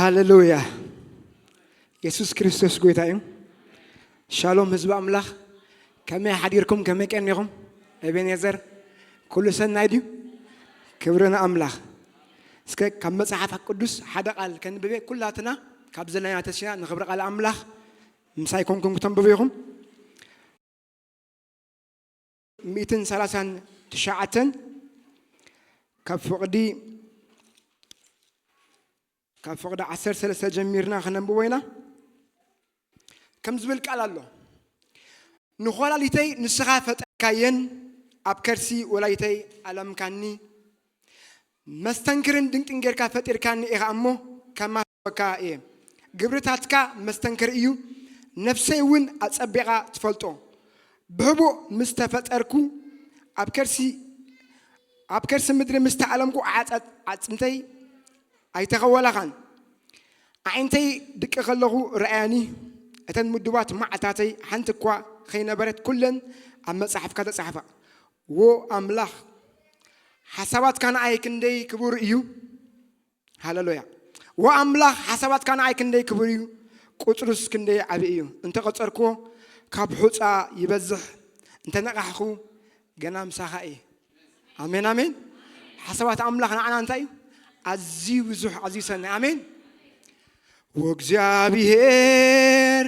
ሃሌሉያ። የሱስ ክርስቶስ ጎይታ እዩ። ሻሎም ህዝቢ ኣምላኽ፣ ከመይ ሓዲርኩም? ከመይ ቀኒኹም? ኤቤኔዘር፣ ኩሉ ሰናይ ድዩ? ክብሪ ንኣምላኽ። እስከ ካብ መጽሓፍ ቅዱስ ሓደ ቃል ከንብቤ፣ ኩላትና ካብ ዘለና ተሲና ንኽብሪ ቃል ኣምላኽ ምሳይ ኮንኩም ክተንብቡ ኢኹም። ሚእትን ሰላሳን ትሽዓተን ካብ ፍቕዲ፣ ካብ ፍቕዲ ዓሰርተ ሰለስተ ጀሚርና ከነንብቦ ኢና። ከም ዝብል ቃል ኣሎ፣ "ንኾላሊተይ ንስኻ ፈጠርካየን፣ ኣብ ከርሲ ወላይተይ ኣለምካኒ። መስተንክርን ድንቅን ጌርካ ፈጢርካኒ ኢኻ እሞ፣ ከማስወካ እየ። ግብርታትካ መስተንክር እዩ፣ ነፍሰይ እውን ኣጸቢቓ ትፈልጦ። ብህቡእ ምስ ተፈጠርኩ፣ ኣብ ከርሲ፣ ኣብ ከርሲ ምድሪ ምስ ተኣለምኩ፣ ዓጸት-፣ ኣዕጽምተይ ኣይተኸወላኻን። ኣዒንተይ ድቂ ከለኹ ረኣያኒ፣ እተን ምዱባት መዓልታተይ ሓንቲ እኳ ኸይነበረት፣ ኩለን ኣብ መጻሕፍካ ተጻሕፋ። ዎ ኣምላኽ፣ ሓሳባትካ ንኣይ ክንደይ ክቡር እዩ!" ሃሌሉያ። ዎ ኣምላኽ፣ ሓሳባትካ ንኣይ ክንደይ ክቡር እዩ፣ ቁጽሩስ ክንደይ ዓቢ እዩ! እንተ ቐጸርክዎ፣ ካብ ሑጻ ይበዝሕ፣ እንተ ነቓሕኹ፣ ገና ምሳኻ እየ። ኣሜን፣ ኣሜን። ሓሳባት ኣምላኽ ንዓና እንታይ እዩ? ኣዝዩ ብዙሕ፣ ኣዝዩ ሰናይ። ኣሜን። ወእግዚኣብሔር፣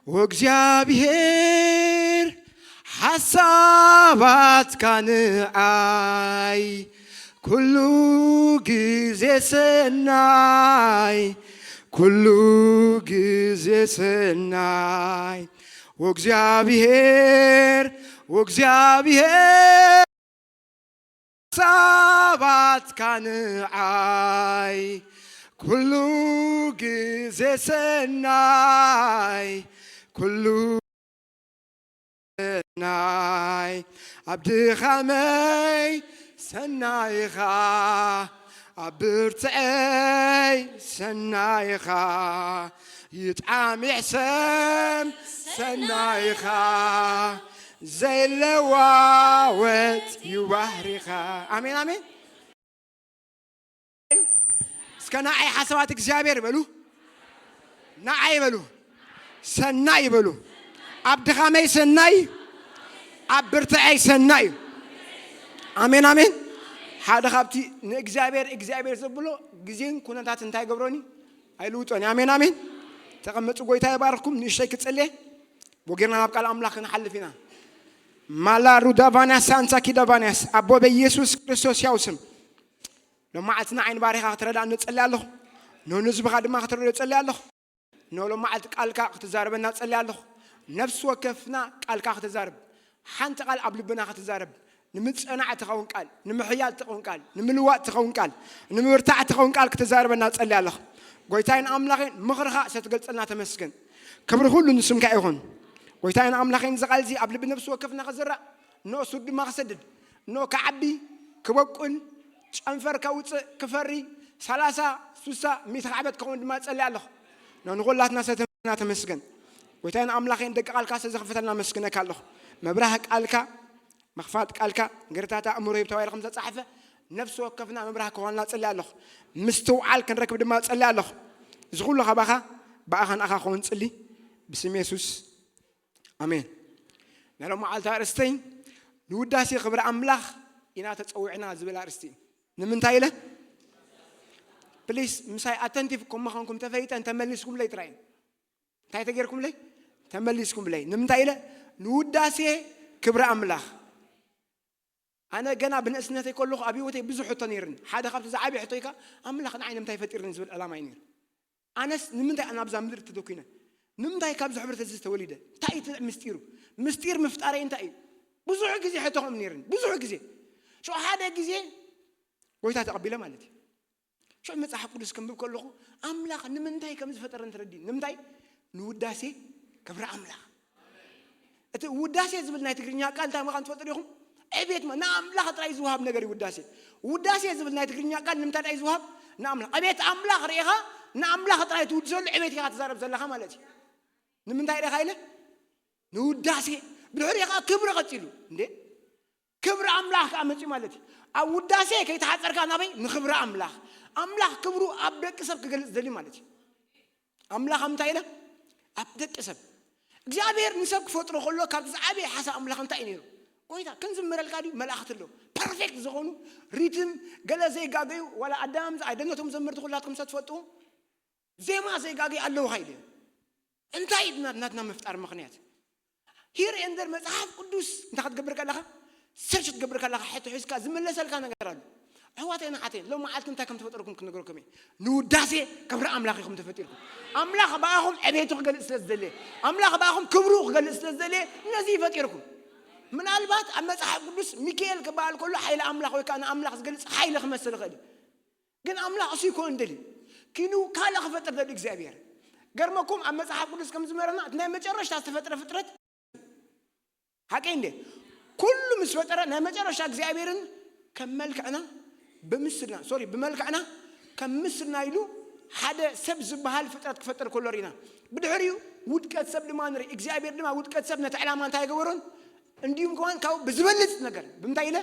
ወእግዚኣብሔር፣ ሓሳባትካ ንዓይ ኩሉ ግዜ ሰናይ፣ ኩሉ ግዜ ሰናይ። ወእግዚኣብሔር፣ ወእግዚኣብሔር፣ ሓሳባትካ ንዓይ ኩሉ ግዜ ሰናይ፣ ኩሉ ሰናይ። ኣብ ድኻመይ ሰናይኻ፣ ኣብ ብርትዐይ ሰናይኻ፣ ይጥዓም ይሕሰም ሰናይኻ፣ ዘይለዋወጥ እዩ ባህሪኻ። ኣሜን፣ ኣሜን። እስከ ንዓይ ሓሳባት እግዚኣብሔር በሉ። ንዓይ በሉ። ሰናይ በሉ። ኣብ ድኻመይ ሰናይ፣ ኣብ ብርትዐይ ሰናይ እዩ። ኣሜን፣ ኣሜን። ሓደ ካብቲ ንእግዚኣብሔር እግዚኣብሔር ዘብሎ፣ ግዜን ኩነታት እንታይ ገብሮኒ? ኣይልውጦን። ኣሜን፣ ኣሜን። ተቐመጡ። ጎይታ ይባርኽኩም። ንእሽተይ ክጽልየ፣ ወጊርና ናብ ቃል ኣምላኽ ክንሓልፍ ኢና። ማላ ሩዳቫንያስ ሳንሳ ኪዳቫንያስ፣ ኣቦ በኢየሱስ ክርስቶስ ያው ስም፣ ሎማዓልትና ዓይኒ ባሪኻ ክትረዳእ ንጸሊ ኣለኹ። ንህዝብኻ ድማ ክትረድኦ ጸሊ ኣለኹ። ንሎማዓልቲ ቃልካ ክትዛረበና ጸሊ ኣለኹ። ነፍሲ ወከፍና ቃልካ ክትዛረብ፣ ሓንቲ ቃል ኣብ ልብና ክትዛረብ፣ ንምጽናዕ ትኸውን ቃል፣ ንምሕያል ትኸውን ቃል፣ ንምልዋጥ ትኸውን ቃል፣ ንምብርታዕ ትኸውን ቃል ክትዛረበና ጸሊ ኣለኹ። ጎይታይን ኣምላኸይን፣ ምኽርኻ ሰትገልጸልና ተመስገን። ክብሪ ኩሉ ንስምካ ይኹን። ጎይታይን ኣምላኸይን፣ እዚ ቃል እዚ ኣብ ልቢ ነፍሲ ወከፍና ክዝራእ፣ ንእሱር ድማ ክሰድድ፣ ንኡ ክዓቢ፣ ክበቁል፣ ጨንፈር ከውፅእ፣ ክፈሪ፣ ሰላሳ፣ ስሳ፣ ሚእቲ ዓመት ክኸውን ድማ እጸሊ ኣለኹ። ንኹላትና ሰተምና ተመስገን። ጎይታይን ኣምላኸይን፣ ደቂ ቃልካ ስለዝኸፈተልና መስግነካ ኣለኹ። መብራህ ቃልካ፣ መኽፋት ቃልካ፣ ገርታት ኣእምሮ ሂብ ተባሂሉ ከም ዝተጻሕፈ፣ ነፍሲ ወከፍና መብራህ ክኾንና እጸሊ ኣለኹ። ምስትውዓል ክንረክብ ድማ እጸሊ ኣለኹ። እዚ ኩሉ ካባኻ፣ ብኣኻ ንኣኻ ክኸውን ጽሊ፣ ብስም የሱስ። ኣሜን። ናይ ሎማዓልቲ ኣርእስተይ ንውዳሴ ክብሪ ኣምላኽ ኢና ተጸዊዕና ዝብል ኣርእስቲ እዩ። ንምንታይ ኢለ? ፕሊስ ምሳይ ኣተንቲቭ ከም ምዃንኩም ተፈሊጠ እንተመሊስኩምለይ ጥራይ እዩ። እንታይ ተገይርኩምለይ? ተመሊስኩምለይ። ንምንታይ ኢለ? ንውዳሴ ክብሪ ኣምላኽ። ኣነ ገና ብንእስነተይ ከለኹ ኣብ ህይወተይ ብዙሕ ሕቶ ነይርኒ። ሓደ ካብቲ ዝዓበየ ሕቶይ ከኣ ኣምላኽ ንዓይ ንምንታይ ፈጢርኒ ዝብል ዕላማ እዩ ነይሩ። ኣነስ ንምንታይ ኣነ ኣብዛ ምድሪ ተተኪነ? ንምንታይ ካብዚ ሕብረተሰብ ተወሊደ? እንታይ እዩ እቲ ምስጢሩ? ምስጢር ምፍጣረይ እንታይ እዩ? ብዙሕ ግዜ ሕቶ ከምኡ ነይርኒ። ብዙሕ ግዜ። ሽዑ ሓደ ግዜ ጎይታ ተቐቢለ ማለት እዩ። ሽዑ መጽሓፍ ቅዱስ ከንብብ ከለኹ ኣምላኽ ንምንታይ ከም ዝፈጠረኒ ተረዲእኒ። ንምንታይ? ንውዳሴ ክብሪ ኣምላኽ። እቲ ውዳሴ ዝብል ናይ ትግርኛ ቃል እንታይ ምዃኑ ትፈልጡ ዲኹም? ዕቤት ማ-፣ ንኣምላኽ ጥራይ ዝወሃብ ነገር እዩ ውዳሴ። ውዳሴ ዝብል ናይ ትግርኛ ቃል ንምንታይ ጥራይ ዝወሃብ? ንኣምላኽ። ዕቤት ኣምላኽ ርኢኻ ንኣምላኽ ጥራይ ትውድሰሉ ዕቤት ኢኻ ትዛረብ ዘለኻ ማለት እዩ። ንምንታይ ርኢኻ ኢለ? ንውዳሴ። ብድሕሪኡ ኸዓ ክብሪ ቀጺሉ። እንዴ? ክብሪ ኣምላኽ ከኣ መጺኡ ማለት እዩ። ኣብ ውዳሴ ከይተሓጸርካ ናበይ? ንኽብሪ ኣምላኽ። ኣምላኽ ክብሩ ኣብ ደቂ ሰብ ክገልጽ ደልዩ ማለት እዩ። ኣምላኽ እንታይ ኢለ? ኣብ ደቂ ሰብ እግዚኣብሔር ንሰብ ክፈጥሮ ከሎ ካብቲ ዝዓበየ ሓሳብ ኣምላኽ እንታይ እዩ ነይሩ? ጎይታ ክንዝምረልካ ድዩ? መላእኽቲ ኣለዉ፣ ፐርፌክት ዝኾኑ፣ ሪትም፣ ገለ ዘይጋገዩ። ዋላ ኣዳም ኣይደነቶም ዘመርቲ ኩላትኩም ሰብ ትፈልጡ፣ ዜማ ዘይጋገዩ ኣለዉ። ካይደ እንታይ እዩ ናትና ምፍጣር ምኽንያት? ሂር ኤንደር መጽሓፍ ቅዱስ እንታይ ክትገብር ከለኻ፣ ሰርች ክትገብር ከለኻ፣ ሕቶ ሒዝካ ዝምለሰልካ ነገር ኣሎ። ኣሕዋተይ ንሓተይ ሎም መዓልቲ እንታይ ከም ተፈጠርኩም ክነግረኩም እየ። ንውዳሴ ክብሪ ኣምላኽ ኢኹም ተፈጢርኩም። ኣምላኽ ብኣኹም ዕቤቱ ክገልጽ ስለ ዝደለየ፣ ኣምላኽ ብኣኹም ክብሩ ክገልጽ ስለ ዝደለየ፣ ነዚ ይፈጢርኩም። ምናልባት ኣብ መጽሓፍ ቅዱስ ሚካኤል ክበሃል ከሎ ሓይሊ ኣምላኽ ወይ ከዓ ንኣምላኽ ዝገልጽ ሓይሊ ክመስል ይኽእል እዩ። ግን ኣምላኽ እሱ ይኮን ደሊ ኪኑ ካልእ ክፈጥር ደሊ እግዚኣብሔር። ገርመኩም ኣብ መጽሓፍ ቅዱስ ከም ዝመረና እቲ ናይ መጨረሽታ ዝተፈጥረ ፍጥረት ሓቀይ እንዴ? ኩሉ ምስ ፈጠረ ናይ መጨረሻ እግዚኣብሔርን ከም መልክዕና ብምስልና ሶሪ ብመልክዕና ከም ምስልና ኢሉ ሓደ ሰብ ዝበሃል ፍጥረት ክፈጥር ከሎ ርኢና። ብድሕሪኡ ውድቀት ሰብ ድማ ንርኢ። እግዚኣብሔር ድማ ውድቀት ሰብ ነቲ ዕላማ እንታይ ገበሮን እንዲሁም ከማን ካብኡ ብዝበልጽ ነገር ብምንታይ ኢለ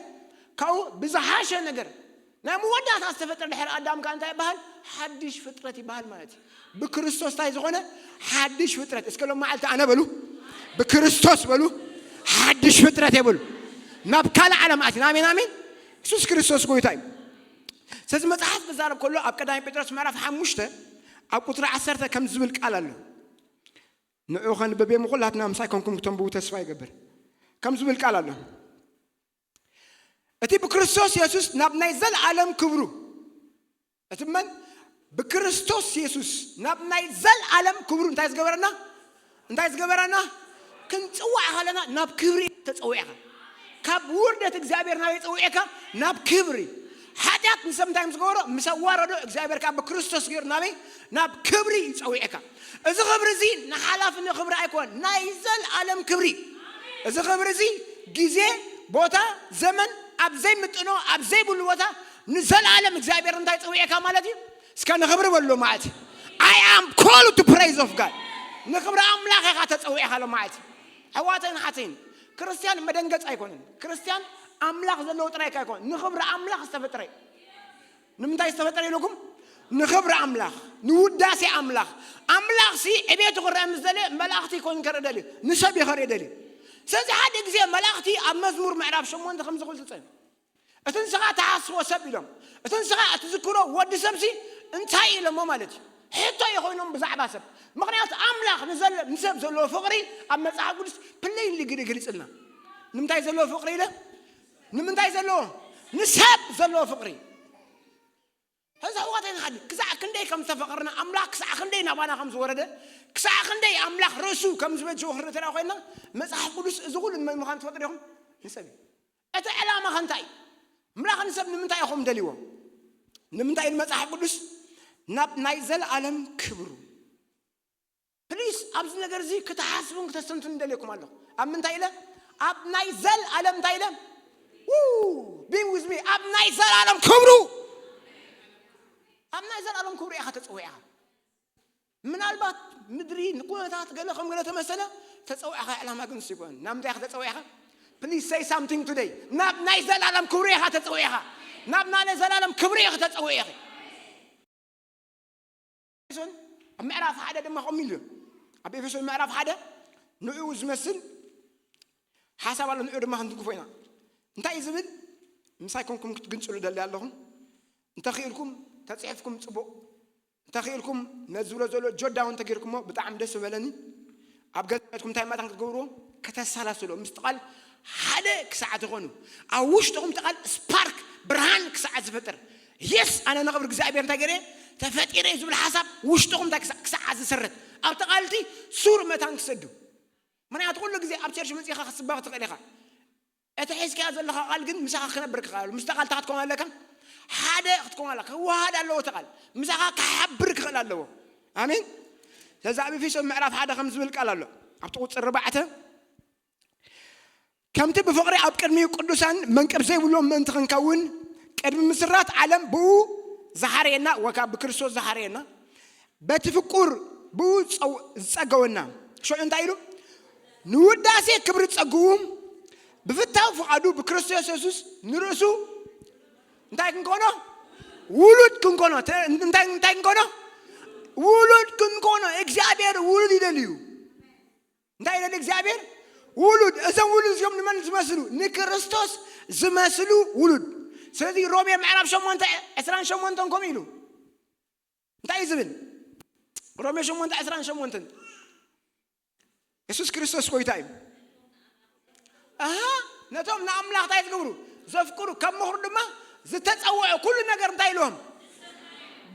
ካብኡ ብዝሓሸ ነገር ናይ መወዳእታ ዝተፈጥረ ድሕሪ ኣዳም ከኣ እንታይ ይበሃል? ሓድሽ ፍጥረት ይበሃል ማለት እዩ። ብክርስቶስ እንታይ ዝኾነ ሓድሽ ፍጥረት። እስከ ሎም መዓልቲ ኣነ በሉ፣ ብክርስቶስ በሉ፣ ሓድሽ ፍጥረት የበሉ። ናብ ካልእ ዓለም ኣቲና። ኣሜን፣ ኣሜን። የሱስ ክርስቶስ ጎይታ እዩ። ስለዚ መጽሓፍ ክዛረብ ከሎ ኣብ ቀዳማይ ጴጥሮስ ምዕራፍ ሓሙሽተ ኣብ ቁጽሪ ዓሰርተ ከም ዝብል ቃል ኣሎ። ንዑ ከንብብ እየ፣ ኩላትና ምሳይ ኮንኩም ክተንብቡ ተስፋ ይገብር። ከም ዝብል ቃል ኣሎ። እቲ ብክርስቶስ የሱስ ናብ ናይ ዘለኣለም ክብሩ፣ እቲ መን? ብክርስቶስ የሱስ ናብ ናይ ዘለኣለም ክብሩ እንታይ ዝገበረና? እንታይ ዝገበረና? ክንጽዋዕ ከለና ናብ ክብሪ ተጸዊዕካ። ካብ ውርደት እግዚኣብሔር ናበይ ጸዊዕካ? ናብ ክብሪ። ሓጢኣት ንሰብ እንታይ ምስ ገበሮ? ምስ ኣዋረዶ እግዚኣብሔር ካብ ብክርስቶስ ገይሩ ናበይ? ናብ ክብሪ ይጸዊዕካ። እዚ ክብሪ እዚ ንሓላፊ ክብሪ ኣይኮን፣ ናይ ዘለኣለም ክብሪ። እዚ ክብሪ እዚ ግዜ፣ ቦታ፣ ዘመን ኣብ ዘይምጥኖ ኣብ ዘይብሉ ቦታ ንዘለኣለም እግዚኣብሔር እንታይ ጸዊዕካ ማለት እዩ? እስከ ንክብሪ በሎ ማለት እዩ። I am called to praise of God። ንክብሪ ኣምላኽ ኢኻ ተጸዊዕካ ሎ ማለት እዩ። ኣሕዋተይን ሓተይን ክርስትያን መደንገጽ ኣይኮንን። ክርስትያን ኣምላኽ ዘለዎ ጥራይ ኣይኮን፣ ንክብሪ ኣምላኽ ዝተፈጥረ እዩ። ንምንታይ ዝተፈጠረ ኢለኩም? ንክብሪ ኣምላኽ፣ ንውዳሴ ኣምላኽ። ኣምላኽ ሲ ዕቤቱ ክረአ ምስ ደልየ መላእኽቲ ይኮን ከርኢ ደልዩ፣ ንሰብ እዩ ከርኢ ደልዩ። ስለዚ ሓደ ግዜ መላእኽቲ ኣብ መዝሙር ምዕራፍ ሸሞንተ ከምዚ ክብል ትጽን እቲ ንስኻ ትሓስቦ ሰብ ኢሎም፣ እቲ ንስኻ እትዝክሮ ወዲ ሰብ ሲ እንታይ ኢሎሞ ማለት እዩ። ሕቶ ይኾይኖም ብዛዕባ ሰብ። ምኽንያቱ ኣምላኽ ንዘለ ንሰብ ዘለዎ ፍቕሪ ኣብ መጽሓፍ ቅዱስ ፕሌይንሊ ግዲ ግልጽልና። ንምንታይ ዘለዎ ፍቕሪ ኢለ? ንምንታይ ዘለዎ? ንሰብ ዘለዎ ፍቕሪ። ሕዚ ኣሕዋተይ ንሓሊ ክሳዕ ክንደይ ከም ዝተፈቐርና ኣምላኽ ክሳዕ ክንደይ ናባና ከም ዝወረደ ክሳዕ ክንደይ ኣምላኽ ርእሱ ከም ዝበጀወ ክንርኢ ተደኣ ኮይንና መጽሓፍ ቅዱስ እዚ ኩሉ ንመን ምዃን ትፈልጡ ዲኹም? ንሰብ እዩ። እቲ ዕላማ ከ እንታይ እዩ? ኣምላኽ ንሰብ ንምንታይ ኢኹም ደልይዎ? ንምንታይ እዩ መጽሓፍ ቅዱስ ናብ ናይ ዘለኣለም ክብሩ ፕሊስ ኣብዚ ነገር እዚ ክትሓስቡን ክተስተንትኑ እንደልየኩም ኣለኹ። ኣብ ምንታይ ኢለ? ኣብ ናይ ዘለኣለም እንታይ ኢለ? ቢን ዊዝ ሚ ኣብ ናይ ዘለኣለም ክብሩ ኣብ ናይ ዘለኣለም ክብሩ ኢኻ ተፀዊዕኻ። ምናልባት ምድሪ ንኩነታት ገለ ከም ገለ ተመሰለ ተፀዊዕኻ ዕላማ ግን ንሱ ይኮን ናብ ምንታይ ኢኻ ተፀዊዕኻ? Please say something today። ናብ ናይ ዘለኣለም ክብሩ ኢኻ ተፀዊዕኻ። ናብ ናይ ዘለኣለም ክብሩ ኢኻ ተፀዊዕኻ። ኤፌሶን ኣብ ምዕራፍ ሓደ ድማ ከምኡ ኢሉ እዩ። ኣብ ኤፌሶን ምዕራፍ ሓደ ንዕኡ ዝመስል ሓሳብ ኣሎ። ንዕኡ ድማ ክንትንክፎ ኢና። እንታይ እዩ ዝብል? ምሳይ ኮንኩም ክትግንጽሉ ደሊ ኣለኹም። እንተኽኢልኩም ተጽሒፍኩም ጽቡቕ። እንተኽኢልኩም ነዚ ዝብሎ ዘሎ ጆዳውን ተገይርኩሞ ብጣዕሚ ደስ ምበለኒ። ኣብ ገዛትኩም እንታይ መታን ክትገብርዎ ከተሰላስሎ ምስቲ ቃል ሓደ ክሳዕ ትኾኑ ኣብ ውሽጥኹም እቲ ቃል ስፓርክ ብርሃን ክሳዕ ዝፈጥር የስ ኣነ ንኽብሪ እግዚኣብሔር እንታይ ገይረ ተፈጢረ ዝብል ሓሳብ ውሽጥኹም እንታይ ክሳዕ ዝሰረት ኣብቲ ቃልቲ ሱር መታን ክሰዱ። ምክንያቱ ኩሉ ግዜ ኣብ ቸርች መፂኻ ክትስበኽ ትኽእል ኢኻ። እቲ ሒዝካዮ ዘለኻ ቃል ግን ምሳኻ ክነብር ክኽእል ኣለዎ። ምስታ ቃል እንታይ ክትከውን ኣለካ? ሓደ ክትከውን ኣለካ። ክወሃድ ኣለዎ እቲ ቃል ምሳኻ ክሓብር ክኽእል ኣለዎ። ኣሜን። ስለዚ ኣብ ኤፌሶን ምዕራፍ ሓደ ከም ዝብል ቃል ኣሎ ኣብቲ ቁፅሪ ኣርባዕተ ከምቲ ብፍቕሪ ኣብ ቅድሚኡ ቅዱሳን መንቅብ ዘይብሎም ምእንቲ ክንከውን ቅድሚ ምስራት ዓለም ብኡ ዝሓረየና ወካ ብክርስቶስ ዝሓረየና በቲ ፍቁር ብኡ ዝጸው- ዝጸገወና ሽዑ እንታይ ኢሉ ንውዳሴ ክብሪ ጸግኡ ብፍታው ፍቓዱ ብክርስቶስ የሱስ ንርእሱ እንታይ ክንኮኖ ውሉድ ክንኮኖ ተ- እንታይ እንታይ ክንኮኖ ውሉድ ክንኮኖ እግዚኣብሔር ውሉድ ይደልዩ። እንታይ ይደሊ እግዚኣብሔር? ውሉድ። እዞም ውሉድ እዚኦም ንመን ዝመስሉ? ንክርስቶስ ዝመስሉ ውሉድ። ስለዚ ሮሜ ምዕራፍ ሸሞንተ ዕስራን ሸሞንተን ከምኡ ኢሉ እንታይ እዩ ዝብል? ሮሜ ሸሞንተ ዕስራን ሸሞንተን፣ የሱስ ክርስቶስ ጎይታ እዩ። ኣሃ፣ ነቶም ንኣምላኽ እንታይ ዝገብሩ? ዘፍቅሩ፣ ካብ ምኽሩ ድማ ዝተጸውዑ ኩሉ ነገር እንታይ ኢልዎም?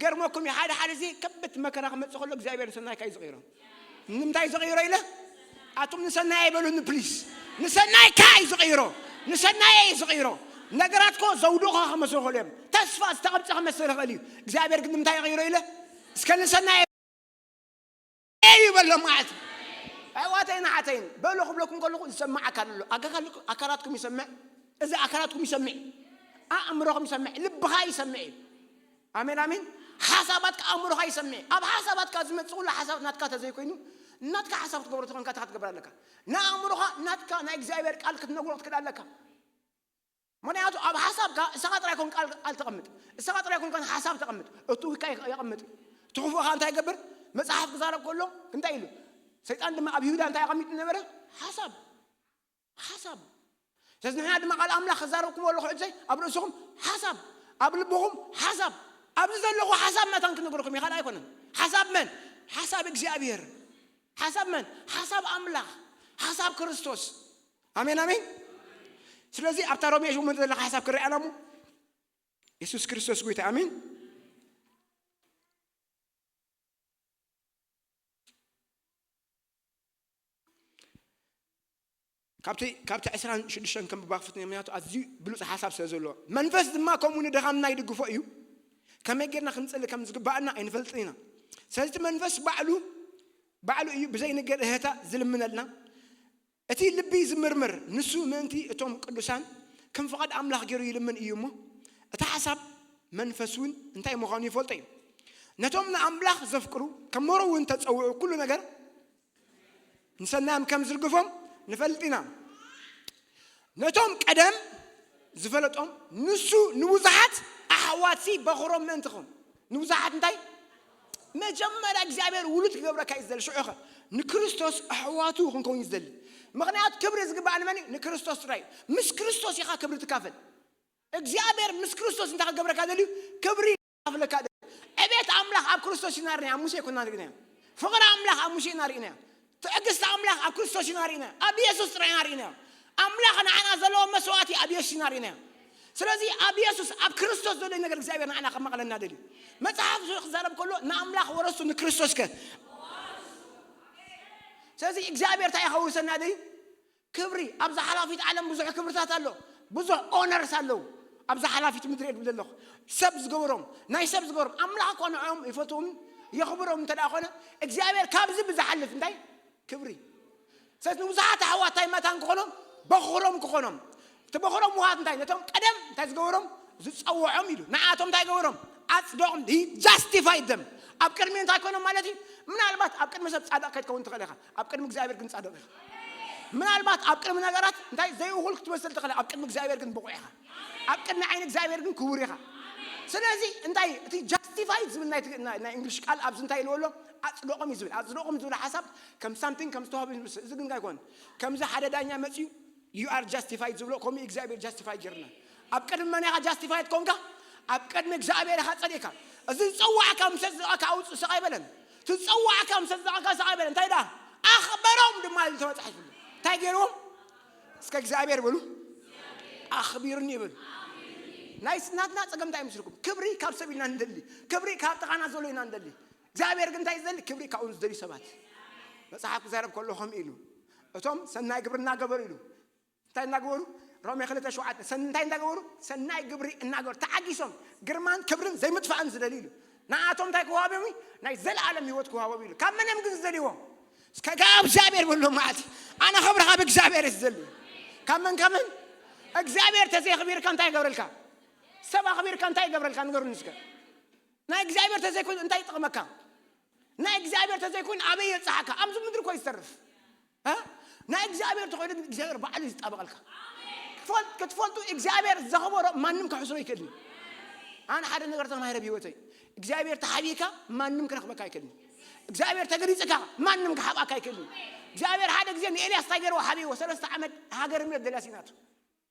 ገርመኩም እዩ። ሓደ ሓደ ጊዜ ከብት መከራ ክመጽእ ከሎ እግዚኣብሔር ንሰናይካ እዩ ዝቕይሮ። ንምንታይ ዝቕይሮ ኢለ? ኣቱም ንሰናይ ኣይበሉኒ ፕሊስ። ንሰናይካ እዩ ዝቕይሮ። ንሰናይ እዩ ዝቕይሮ። ነገራት ኮ ዘውድቑኻ ክመስሉ ከሎ እዮም። ተስፋ ዝተቐብጸ ክመስል ይኽእል እዩ። እግዚኣብሔር ግን ንምንታይ ይቕይሮ ኢለ? እስከ ንሰናይ እዩ በሎም ማለት እዩ። ኣሕዋተይን ኣሓተይን በሎ ክብለኩም ከለኹ ዝሰማዕ ኣካል ኣሎ። ኣካል-፣ ኣካላትኩም ይሰምዕ። እዚ ኣካላትኩም ይሰምዕ። ኣእምሮኹም ይሰምዕ። ልብኻ ይሰምዕ እዩ። ኣሜን፣ ኣሜን። ሓሳባትካ ኣእምሮኻ ይሰምዕ። ኣብ ሓሳባትካ ዝመጽእ ኩሉ ሓሳብ ናትካ ተዘይኮይኑ፣ ናትካ ሓሳብ ክትገብሮ ተኾንካ እንታይ ክትገብር ኣለካ? ንኣእምሮኻ ናትካ ናይ እግዚኣብሔር ቃል ክትነግሮ ክትክእል ኣለካ። ምኽንያቱ ኣብ ሓሳብካ እስኻ ጥራይ ኮን ቃል፣ ቃል ተቐምጥ። እስኻ ጥራይ ኮን ሓሳብ ተቐምጥ። እቱ ውልቃ ይቐ-፣ የቐምጥ። እቲ ክፉእኻ እንታይ ይገብር? መጽሓፍ ክዛረብ ከሎ እንታይ ኢሉ? ሰይጣን ድማ ኣብ ይሁዳ እንታይ ኣቐሚጡ ነበረ? ሓሳብ። ሓሳብ። ስለዚ ንሕና ድማ ቃል ኣምላኽ ክዛረብኩም ኣለኹ ሕጂ ኣብ ርእስኹም ሓሳብ፣ ኣብ ልብኹም ሓሳብ። ኣብዚ ዘለኹ ሓሳብ መታን ክንነግረኩም እዩ፣ ካልእ ኣይኮነን። ሓሳብ መን? ሓሳብ እግዚኣብሔር። ሓሳብ መን? ሓሳብ ኣምላኽ። ሓሳብ ክርስቶስ። ኣሜን፣ ኣሜን። ስለዚ ኣብታ ሮሜ ሸሞንተ ዘለካ ሓሳብ ክረኣና እሞ የሱስ ክርስቶስ ጎይታ። ኣሜን። ካብቲ፣ ካብቲ ዕስራን ሽዱሽተን ከም ባክፍት ምክንያቱ ኣዝዩ ብሉጽ ሓሳብ ስለ ዘለዎ። መንፈስ ድማ ከምኡ ንድኻምና ይድግፎ እዩ። ከመይ ጌርና ክንጽሊ ከም ዝግባኣና ኣይንፈልጥን ኢና። ስለዚ እቲ መንፈስ ባዕሉ፣ ባዕሉ እዩ ብዘይንገር እህታ ዝልምነልና። እቲ ልቢ ዝምርምር ንሱ ምእንቲ እቶም ቅዱሳን ከም ፍቓድ ኣምላኽ ገይሩ ይልምን እዩ እሞ፣ እቲ ሓሳብ መንፈስ እውን እንታይ ምዃኑ ይፈልጦ እዩ። ነቶም ንኣምላኽ ዘፍቅሩ ከም መሮ እውን ተጸውዑ ኩሉ ነገር ንሰናዮም ከም ዝርግፎም ንፈልጥ ኢና። ነቶም ቀደም ዝፈለጦም ንሱ ንብዙሓት ኣሕዋትሲ በኹሮም ምእንቲ ኹን። ንብዙሓት እንታይ? መጀመርያ እግዚኣብሔር ውሉድ ክገብረካ እዩ ዝደሊ። ሽዑኸ ንክርስቶስ ኣሕዋቱ ክንከውን እዩ ዝደሊ። ምኽንያቱ ክብሪ ዝግባእ ንመን እዩ? ንክርስቶስ ጥራይ እዩ። ምስ ክርስቶስ ኢኻ ክብሪ ትካፈል። እግዚኣብሔር ምስ ክርስቶስ እንታይ ክገብረካ ደልዩ? ክብሪ ክካፍለካ ደልዩ። ዕቤት ኣምላኽ ኣብ ክርስቶስ ኢና ርኢናዮ፣ ኣብ ሙሴ ኣይኮና ርኢናዮ። ፍቕሪ ኣምላኽ ኣብ ሙሴ ኢና ርኢናዮ። ትዕግስቲ ኣምላኽ ኣብ ክርስቶስ ኢና ርኢናዮ። ኣብ ኢየሱስ ጥራይ ኢና ርኢናዮ። ኣምላኽ ንዓና ዘለዎ መስዋእቲ ኣብ ኢየሱስ ኢና ርኢናዮ። ስለዚ ኣብ ኢየሱስ፣ ኣብ ክርስቶስ ዘሎ ነገር እግዚኣብሔር ንዓና ከማቕለና ደልዩ። መጽሓፍ ክዛረብ ከሎ ንኣምላኽ ወረሱ ንክርስቶስ ከ። ስለዚ እግዚኣብሔር እንታይ ከውርሰና ደልዩ? ክብሪ። ኣብዛ ሓላፊት ዓለም ብዙሕ ክብርታት ኣሎ፣ ብዙሕ ኦነርስ ኣለዉ። ኣብዛ ሓላፊት ምድሪ እየ ዝብል ዘለኹ። ሰብ ዝገበሮም፣ ናይ ሰብ ዝገበሮም፣ ኣምላኽ እኮ ንዕኦም ይፈትዎም የኽብሮም እንተ ደኣ ኾነ፣ እግዚኣብሔር ካብዚ ብዝሓልፍ እንታይ? ክብሪ። ስለዚ ንብዙሓት ኣሕዋት እንታይ መታን ክኾኖም? በኹሮም ክኾኖም። እቲ በኹሮም ምዃት እንታይ? ነቶም ቀደም እንታይ ዝገበሮም? ዝጸውዖም ኢሉ። ንዓቶም እንታይ ገበሮም? ኣጽደቖም። He justified them። ኣብ ቅድሚ እንታይ ኮኖም ማለት እዩ? ምናልባት ኣብ ቅድሚ ሰብ ጻድቕ ከይትከውን ትኽእል ኢኻ። ኣብ ቅድሚ እግዚኣብሔር ግን ጻድቕ ኢኻ። ምናልባት ኣብ ቅድሚ ነገራት እንታይ ዘይእኹል ክትመስል ትኽእል፣ ኣብ ቅድሚ እግዚኣብሔር ግን ብቑዕ ኢኻ። ኣብ ቅድሚ ዓይኒ እግዚኣብሔር ግን ክቡር ኢኻ። ስለዚ እንታይ እቲ ጃስቲፋይድ ዝብል ናይ ትግ-፣ ናይ፣ ናይ እንግሊሽ ቃል ኣብዚ እንታይ ኢልዎ ኣሎ? ኣጽደቖም እዩ ዝብል። ኣጽደቖም ዝብል ሓሳብ ከም ሳምቲንግ ከም ዝተዋህበ እዩ ዝመስል። እዚ ግን ኣይኮነን። ከምዚ ሓደ ዳኛ መጺኡ you are justified ዝብሎ ከምኡ እግዚኣብሔር ጃስቲፋይ ጌርና። ኣብ ቅድሚ መን ኢኻ ጃስቲፋይድ ኮንካ? ኣብ ቅድሚ እግዚኣብሔር ኢኻ ጸዲቕካ። እዚ ዝጸዋዕካ ምስ ዝጸዋዕካ ኣውጽእ ስቕ ኣይበለን። ትጸዋዕካ ምስ ዝጸዋዕካ ስቕ ኣይበለን። እንታይ ደኣ? ኣኽበሮም ድማ ኢሉ ተጻሒፉ። እንታይ ገይርዎም? እስከ እግዚኣብሔር በሉ። ኣኽቢርኒ ይበሉ። ናይ ናትና ጸገም እንታይ ይመስልኩም? ክብሪ ካብ ሰብ ኢና ንደሊ። ክብሪ ካብ ጥቓና ዘሎ ኢና ንደሊ። እግዚኣብሔር ግን እንታይ ዝደሊ? ክብሪ ካብኡ ዝደልዩ ሰባት። መጽሓፍ ክዛረብ ከሎ ከምኡ ኢሉ፣ እቶም ሰናይ ግብሪ እናገበሩ ኢሉ። እንታይ እናገበሩ? ሮሜ ክልተ ሸውዓተ፣ ሰን-፣ እንታይ እናገበሩ? ሰናይ ግብሪ እናገበሩ፣ ተዓጊሶም፣ ግርማን ክብርን ዘይምጥፋእን ዝደልዩ ኢሉ። ንኣቶም እንታይ ክወሃቦም እዩ? ናይ ዘለኣለም ህይወት ክወሃቦም ኢሉ። ካብ መን እዮም ግን ዝደልይዎ? እስከ ካብ እግዚኣብሔር በሎ ማለት እዩ። ኣነ ክብሪ ካብ እግዚኣብሔር እየ ዝደሊ። ካብ መን? ካብ መን? እግዚኣብሔር ተዘይኽቢርካ እንታይ ይገብረልካ? ሰብ ኣኽቢርካ እንታይ ይገብረልካ? ንገሩኒ እስከ። ናይ እግዚኣብሔር ተዘይኮይኑ እንታይ ይጠቕመካ? ናይ እግዚኣብሔር ተዘይኮይኑ ኣበይ የብጽሓካ? ኣብዚ ምድሪ እኮ እዩ ዝተርፍ። እ? ናይ እግዚኣብሔር ተኾይኑ ግን እግዚኣብሔር ባዕሉ እዩ ዝጣበቐልካ። ክትፈል-፣ ክትፈልጡ እግዚኣብሔር ዘኽበሮ ማንም ከሕስሮ ይክእል እዩ። ኣነ ሓደ ነገር ተማሂረ ብህይወተይ። እግዚኣብሔር ተሓቢእካ ማንም ክረኽበካ ኣይክእልን። እግዚኣብሔር ተገሊፅካ ማንም ክሓብኣካ ኣይክእልን። እግዚኣብሔር ሓደ ግዜ ንኤልያስ እንታይ ገይርዎ? ሓቢእዎ። ሰለስተ ዓመት ሃገር እምነት ደልያ ሲኢናቶ።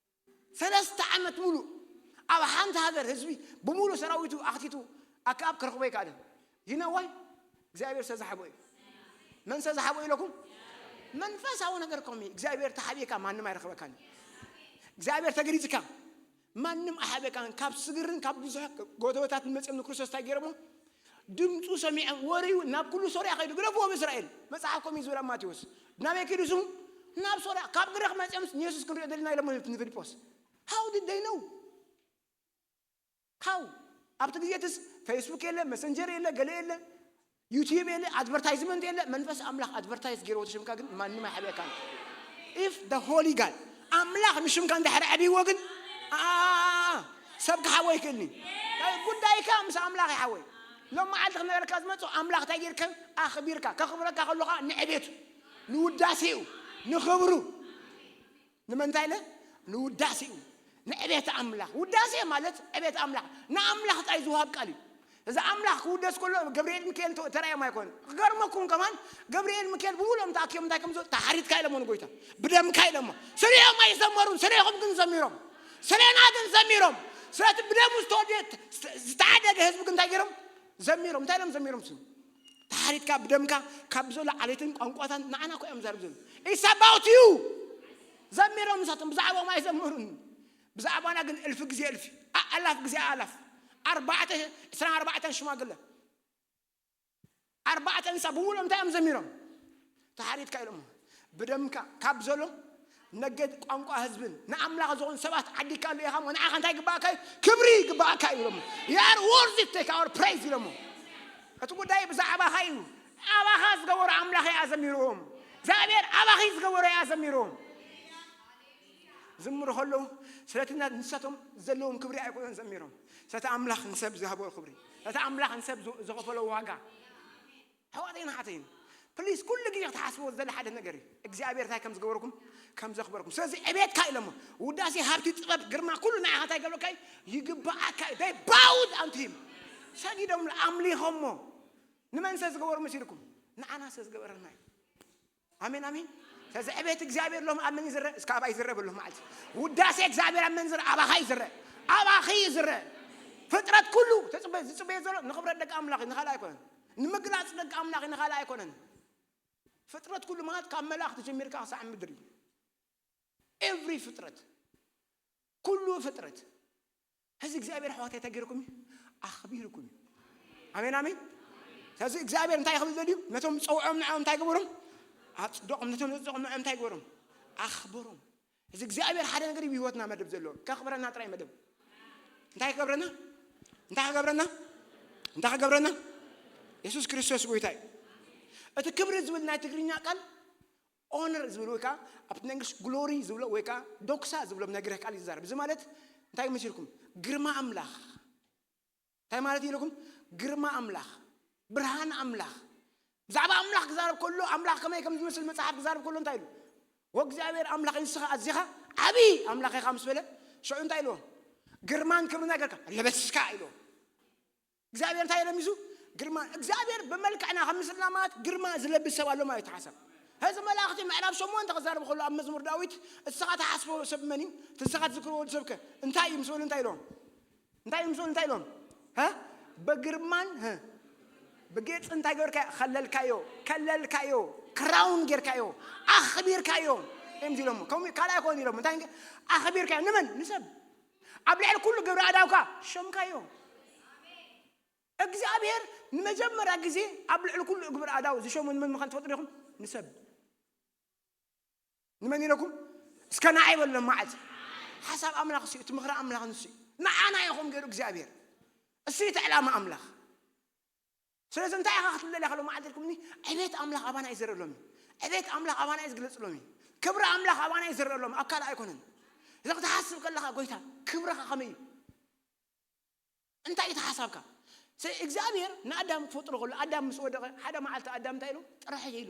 ሰለስተ ዓመት ሙሉእ ኣብ ሓንቲ ሃገር ህዝቢ ብምሉእ ሰራዊቱ ኣኽቲቱ ኣክኣብ ክረኽቦ ኣይከኣለን። ይነዋይ እግዚኣብሔር ሰዝሓቦ እዩ። መን ሰዝሓቦ ኢለኩም? መንፈሳዊ ነገር ኮሚ እግዚኣብሔር ተሓቢእካ ማንም ኣይረኽበካን። እግዚኣብሔር ተገሊፅካ ማንም ኣይሓበካን። ካብ ስግርን ካብ ብዙሕ ጎተበታት ንመፅኦም ንክርስቶስ እንታይ ገይሮሞ? ድምፁ ሰሚዖም ወርዩ ናብ ኩሉ ሶርያ ከይዱ ግደፍዎ ብእስራኤል። መፅሓፍ ኮሚ ዝብል ኣብ ማቴዎስ ናበይ ከይዱ ስሙ? ናብ ሶርያ። ካብ ግሪኽ መፅኦም ንየሱስ ክንሪኦ ደሊና ኢሎሞ ንፊልጶስ። How did they know? How? ኣብቲ ግዜ ትስ ፌስቡክ የለ፣ መሰንጀር የለ፣ ገለ የለ፣ ዩቲዩብ የለ፣ ኣድቨርታይዝመንት የለ። መንፈስ ኣምላኽ ኣድቨርታይዝ ገይርዎ ትሽምካ ግን ማንም ኣይሓብአካን። If the holy God ኣምላኽ ንሽምካ እንድሕር ኣዕብይዎ ግን ኣ፣ ሰብ ክሓቦ ይክእልኒ። ጉዳይካ ምስ ኣምላኽ ይሓወይ። ሎም መዓልቲ ክነበረካ ዝመፁ ኣምላኽ እንታይ ጌርከ ኣኽቢርካ ከኽብረካ ከለኻ ንዕቤቱ ንውዳሴኡ ንኽብሩ ንምንታይ ኢለ? ንውዳሴኡ ንዕቤት ኣምላኽ። ውዳሴ ማለት ዕቤት ኣምላኽ ንኣምላኽ ጥራይ ዝወሃብ ቃል እዩ። እዚ ኣምላኽ ክውደስ ከሎ ገብርኤል ሚካኤል ተ- ተራእዮም ኣይኮን። ክገርመኩም ከማን ገብርኤል ሚካኤል ብምሉኦም ተኣኪቦም እንታይ ከም ዝብሉ ተሓሪድካ ኢሎሞ ንጎይታ ብደምካ ኢሎሞ። ስሪኦም ኣይዘመሩን፣ ስሬኹም ግን ዘሚሮም፣ ስሬና ግን ዘሚሮም። ስለቲ ብደሙ ዝተወደየ ዝተዓደገ ህዝቢ ግን እንታይ ገይሮም? ዘሚሮም። እንታይ ኢሎም ዘሚሮም? ስም ተሓሪድካ ብደምካ ካብ ዘሎ ዓሌትን ቋንቋታን ንዓና እኮ እዮም ዘርብ ዘሎ። It's about you። ዘሚሮም ንሳቶም ብዛዕባኦም ኣይዘምሩን። ብዛዕባና ግን እልፊ ግዜ እልፊ ኣእላፍ ግዜ ኣእላፍ ኣርባዕተ ዕስራን ኣርባዕተን ሽማግለ ኣርባዕተ እንስሳ ብምሉኦም እንታይ እዮም ዘሚሮም? ተሓሪድካ ኢሎሞ ብደምካ ካብ ዘሎ ነገድ ቋንቋ ህዝብን ንኣምላኽ ዝኾኑ ሰባት ዓዲካ ኣሎ ኢኻ እሞ ንዓኻ እንታይ ይግባእካ እዩ? ክብሪ ይግባእካ እዩ ኢሎሞ። You are worthy to take our praise ኢሎሞ። እቲ ጉዳይ ብዛዕባኻ እዩ። ኣባኻ ዝገበሩ ኣምላኽ እያ ዘሚርዎም። እግዚኣብሔር ኣባኺ ዝገበሩ እያ ዘሚርዎም። ዝምሩ ከለዉ ስለቲ ና- ንሳቶም ዘለዎም ክብሪ ኣይኮነን ዘሚሮም። ስለቲ ኣምላኽ ንሰብ ዝሃቦ ክብሪ፣ ስለቲ ኣምላኽ ንሰብ ዝ- ዝኸፈሎ ዋጋ። ኣሕዋተይን ኣሓተይን ፕሊስ ኩሉ ግዜ ክትሓስብዎ ዝደሊ ሓደ ነገር እዩ። እግዚኣብሔር እንታይ ከም ዝገበርኩም ከም ዘኽበርኩም። ስለዚ ዕቤትካ ኢሎሞ ውዳሴ ሃብቲ ጥበብ ግርማ ኩሉ ንዓኻ እንታይ ገብረካ እዩ? ይግብኣካ እዩ። They bowed unto him። ሰጊዶም ኣምሊኾሞ። ንመን ሰ ዝገበሩ መሲልኩም? ንዓና ሰ ዝገበረና እዩ። ኣሜን ኣሜን። ስለዚ ዕቤት እግዚኣብሔር ሎም ኣብ መን ይዝረ? እስከ ኣባይ ይዝረ በሎ ማለት እዩ። ውዳሴ እግዚኣብሔር ኣብ መን ዝረ? ኣባኻ ይዝረ። ኣባኺ ይዝረ። ፍጥረት ኩሉ ተጽበ ዝጽበዮ ዘሎ ንኽብረት ደቂ ኣምላኽ እዩ፣ ንኻልእ ኣይኮነን። ንምግላጽ ደቂ ኣምላኽ እዩ፣ ንኻልእ ኣይኮነን። ፍጥረት ኩሉ ማለት ካብ መላእኽቲ ጀሚርካ ክሳዕ ምድሪ ኤቭሪ ፍጥረት ኩሉ ፍጥረት እዚ እግዚኣብሔር ኣሕዋት እንታይ ገይርኩም እዩ? ኣኽቢርኩም እዩ። ኣሜን ኣሜን። ስለዚ እግዚኣብሔር እንታይ ክብል ዘድዩ? ነቶም ዝፀውዖም ንዕኦም እንታይ ገበሮም? ኣፅደቆም። ነቶም ዘፅደቆም ንዕኦም እንታይ ገበሮም? ኣኽበሮም። እዚ እግዚኣብሔር ሓደ ነገር እዩ ብህይወትና መደብ ዘለዎ ከኽብረና ጥራይ መደብ። እንታይ ክገብረና? እንታይ ክገብረና? እንታይ ክገብረና? የሱስ ክርስቶስ ጎይታ እዩ። እቲ ክብሪ ዝብል ናይ ትግርኛ ቃል ኦነር ዝብል ወይ ከዓ ኣብቲ ናይ እንግሊሽ ግሎሪ ዝብሎ ወይ ከዓ ዶክሳ ዝብሎ ናይ ግሪክ ቃል ይዛረብ። እዚ ማለት እንታይ መሲልኩም? ግርማ ኣምላኽ እንታይ ማለት ኢልኩም? ግርማ ኣምላኽ፣ ብርሃን ኣምላኽ። ብዛዕባ ኣምላኽ ክዛረብ ከሎ ኣምላኽ ከመይ ከም ዝመስል መጽሓፍ ክዛረብ ከሎ እንታይ ኢሉ? ወእግዚኣብሔር ኣምላኽ ንስኻ ኣዚኻ ዓብዪ ኣምላኽ ኢኻ ምስ በለ ሽዑ እንታይ ኢልዎ? ግርማን ክብርን ኣገርካ ለበስካ ኢልዎ። እግዚኣብሔር እንታይ ለሚሱ? ግርማ እግዚኣብሔር ብመልክዕና ከም ምስልና ማለት ግርማ ዝለብስ ሰብ ኣሎ ማለት ሓሳብ። እዚ መላእኽቲ ምዕራብ ሸሞንተ ክዛረብ ከሎ ኣብ መዝሙር ዳዊት እስኻ ትሓስቦ ሰብ መን እዩ? እቲ ንስኻ ትዝክርዎ ወዲ ሰብከ እንታይ እዩ ምስ በሉ እንታይ ኢሎም? እንታይ እዩ ምስ በሉ እንታይ ኢሎም? ሀ? በግርማን ሀ? ብጌጽ እንታይ ገርካ ከለልካዮ ከለልካዮ ክራውን ጌርካዮ ኣኽቢርካዮ እዮም ኢሎሞ። ከምኡ ካልኣይ ኮን ኢሎም እንታይ ኣኽቢርካዮ ንመን ንሰብ ኣብ ልዕሊ ኩሉ ግብሪ ኣዳውካ ሸምካዮ። እግዚኣብሔር ንመጀመርያ ግዜ ኣብ ልዕሊ ኩሉ ግብሪ ኣዳው ዝሸሙ ንመን ምዃን ትፈልጡ ዲኹም? ንሰብ። ንመን ኢለኩም? እስከ ንዓይ በሎም መዓልቲ። ሓሳብ ኣምላኽ እሱ እዩ፣ እቲ ምኽሪ ኣምላኽ ንሱ እዩ። ንዓና ኢኹም ገይሩ እግዚኣብሔር። እሱ እዩ እቲ ዕላማ ኣምላኽ። ስለዚ እንታይ ኢኻ ክትብለለይ ከሎ መዓልቲ ኢልኩምኒ ዕቤት ኣምላኽ ኣባና እዩ ዝረአ ሎሚ። ዕቤት ኣምላኽ ኣባና እዩ ዝግለጽ ሎሚ። ክብሪ ኣምላኽ ኣባና እዩ ዝረአ ሎሚ፣ ኣብ ካልእ ኣይኮነን። እዚ ክትሓስብ ከለኻ ጎይታ ክብርኻ ከመይ እዩ? እንታይ እዩ ሓሳብካ? ስለዚ እግዚኣብሔር ንኣዳም ክፈጥሮ ከሎ ኣዳም ምስ ወደቐ ሓደ መዓልቲ ኣዳም እንታይ ኢሉ? ጥርሐ ኢሉ።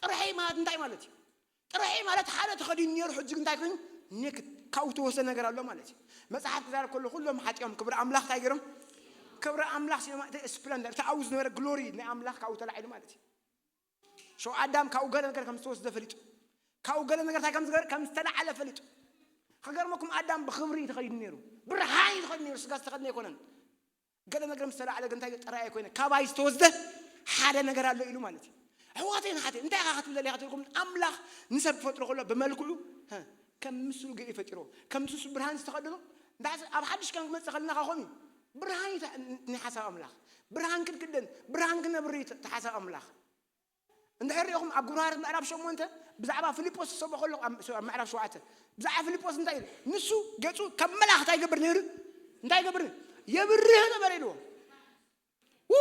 ጥርሐ ማለት እንታይ ማለት እዩ? ጥርሐ ማለት ሓደ ተኸዲኑ ነይሩ ሕጂ እንታይ ኮይኑ? ኔክድ ካብኡ ተወሰነ ነገር ኣሎ ማለት እዩ። መጽሓፍ ክዛረብ ከሎ ኩሎም ሓጢኦም ክብሪ ኣምላኽ እንታይ ገይሮም? ክብሪ ኣምላኽ ሲነማ እቲ ስፕለንደር እቲ ኣብኡ ዝነበረ ግሎሪ ናይ ኣምላኽ ካብኡ ተላዒሉ ማለት እዩ። ሸው ኣዳም ካብኡ ገለ ነገር ከም ዝተወስደ ፈሊጡ፣ ካብኡ ገለ ነገር እንታይ ከም ዝገበረ ከም ዝተላዓለ ፈሊጡ። ከገርመኩም ኣዳም ብኽብሪ እዩ ተኸዲኑ ነይሩ፣ ብርሃን እዩ ተኸዲኑ ነይሩ፣ ስጋ ዝተኸድነ ኣይኮነን። ገለ ነገር ምስ ተላዓለ ግን እንታይ ጥራይ ኣይኮነ፣ ካባይ ዝተወስደ ሓደ ነገር ኣሎ ኢሉ ማለት እዩ። ኣሕዋተይን ኣሓተይን እንታይ ኢኻ ክትብል ደሊኻ ትብልኩም፣ ኣምላኽ ንሰብ ክፈጥሮ ከሎ ብመልክዑ፣ ሀ፣ ከም ምስሉ ገይሩ ፈጢሮ፣ ከም ንሱ ብርሃን ዝተኸደኖ። እንዳ ኣብ ሓድሽ ከም ክመጽእ ከለና ኸኾም እዩ ብርሃን እዩ ተ- ናይ ሓሳብ ኣምላኽ። ብርሃን ክንክደን፣ ብርሃን ክነብር እዩ ተ- ሓሳብ ኣምላኽ። እንድሕር ሪኢኹም ኣብ ግብረ ሃዋርያት ምዕራፍ ሸሞንተ ብዛዕባ ፊልጶስ ዝሰብኾ ኣለኹ፣ ኣብ ኣብ ምዕራፍ ሸውዓተ ብዛዕባ ፊልጶስ እንታይ ኢሉ? ንሱ ገጹ ከም መልኣኽ እንታይ ይገብር ነይሩ? እንታይ ይገብር? የብርህ ነበረ ኢልዎ። ው!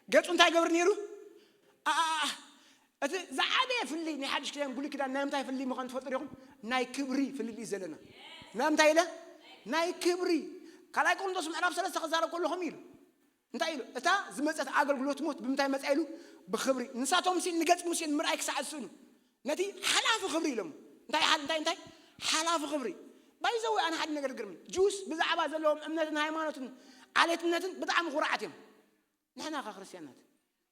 ገጹ እንታይ ይገብር ነይሩ? ኣኣ፣ እቲ ዝዓበየ ፍልይ ናይ ሓድሽ ኪዳን ብሉይ ኪዳን ናይ ምንታይ ፍልይ ምዃኑ ትፈልጡ ዲኹም? ናይ ክብሪ ፍልይ እዩ ዘለና። ናይ ምንታይ ኢለ? ናይ ክብሪ። ካልኣይ ቆሮንቶስ ምዕራፍ ሰለስተ ክዛረብ ከለኹም ኢሉ እንታይ ኢሉ? እታ ዝመጸት ኣገልግሎት ሞት ብምንታይ መጻ ኢሉ? ብኽብሪ። ንሳቶም ሲ ንገጽ ሙሴ ንምርኣይ ክሳዕ ዝስእኑ ነቲ ሓላፊ ክብሪ ኢሎም። እንታይ ሓል- እንታይ እንታይ ሓላፊ ክብሪ። ባይዘው ኣነ ሓደ ነገር ግርም ጁስ ብዛዕባ ዘለዎም እምነትን ሃይማኖትን ዓሌትነትን ብጣዕሚ ኩርዓት እዮም። ንሕና ከ ክርስቲያናት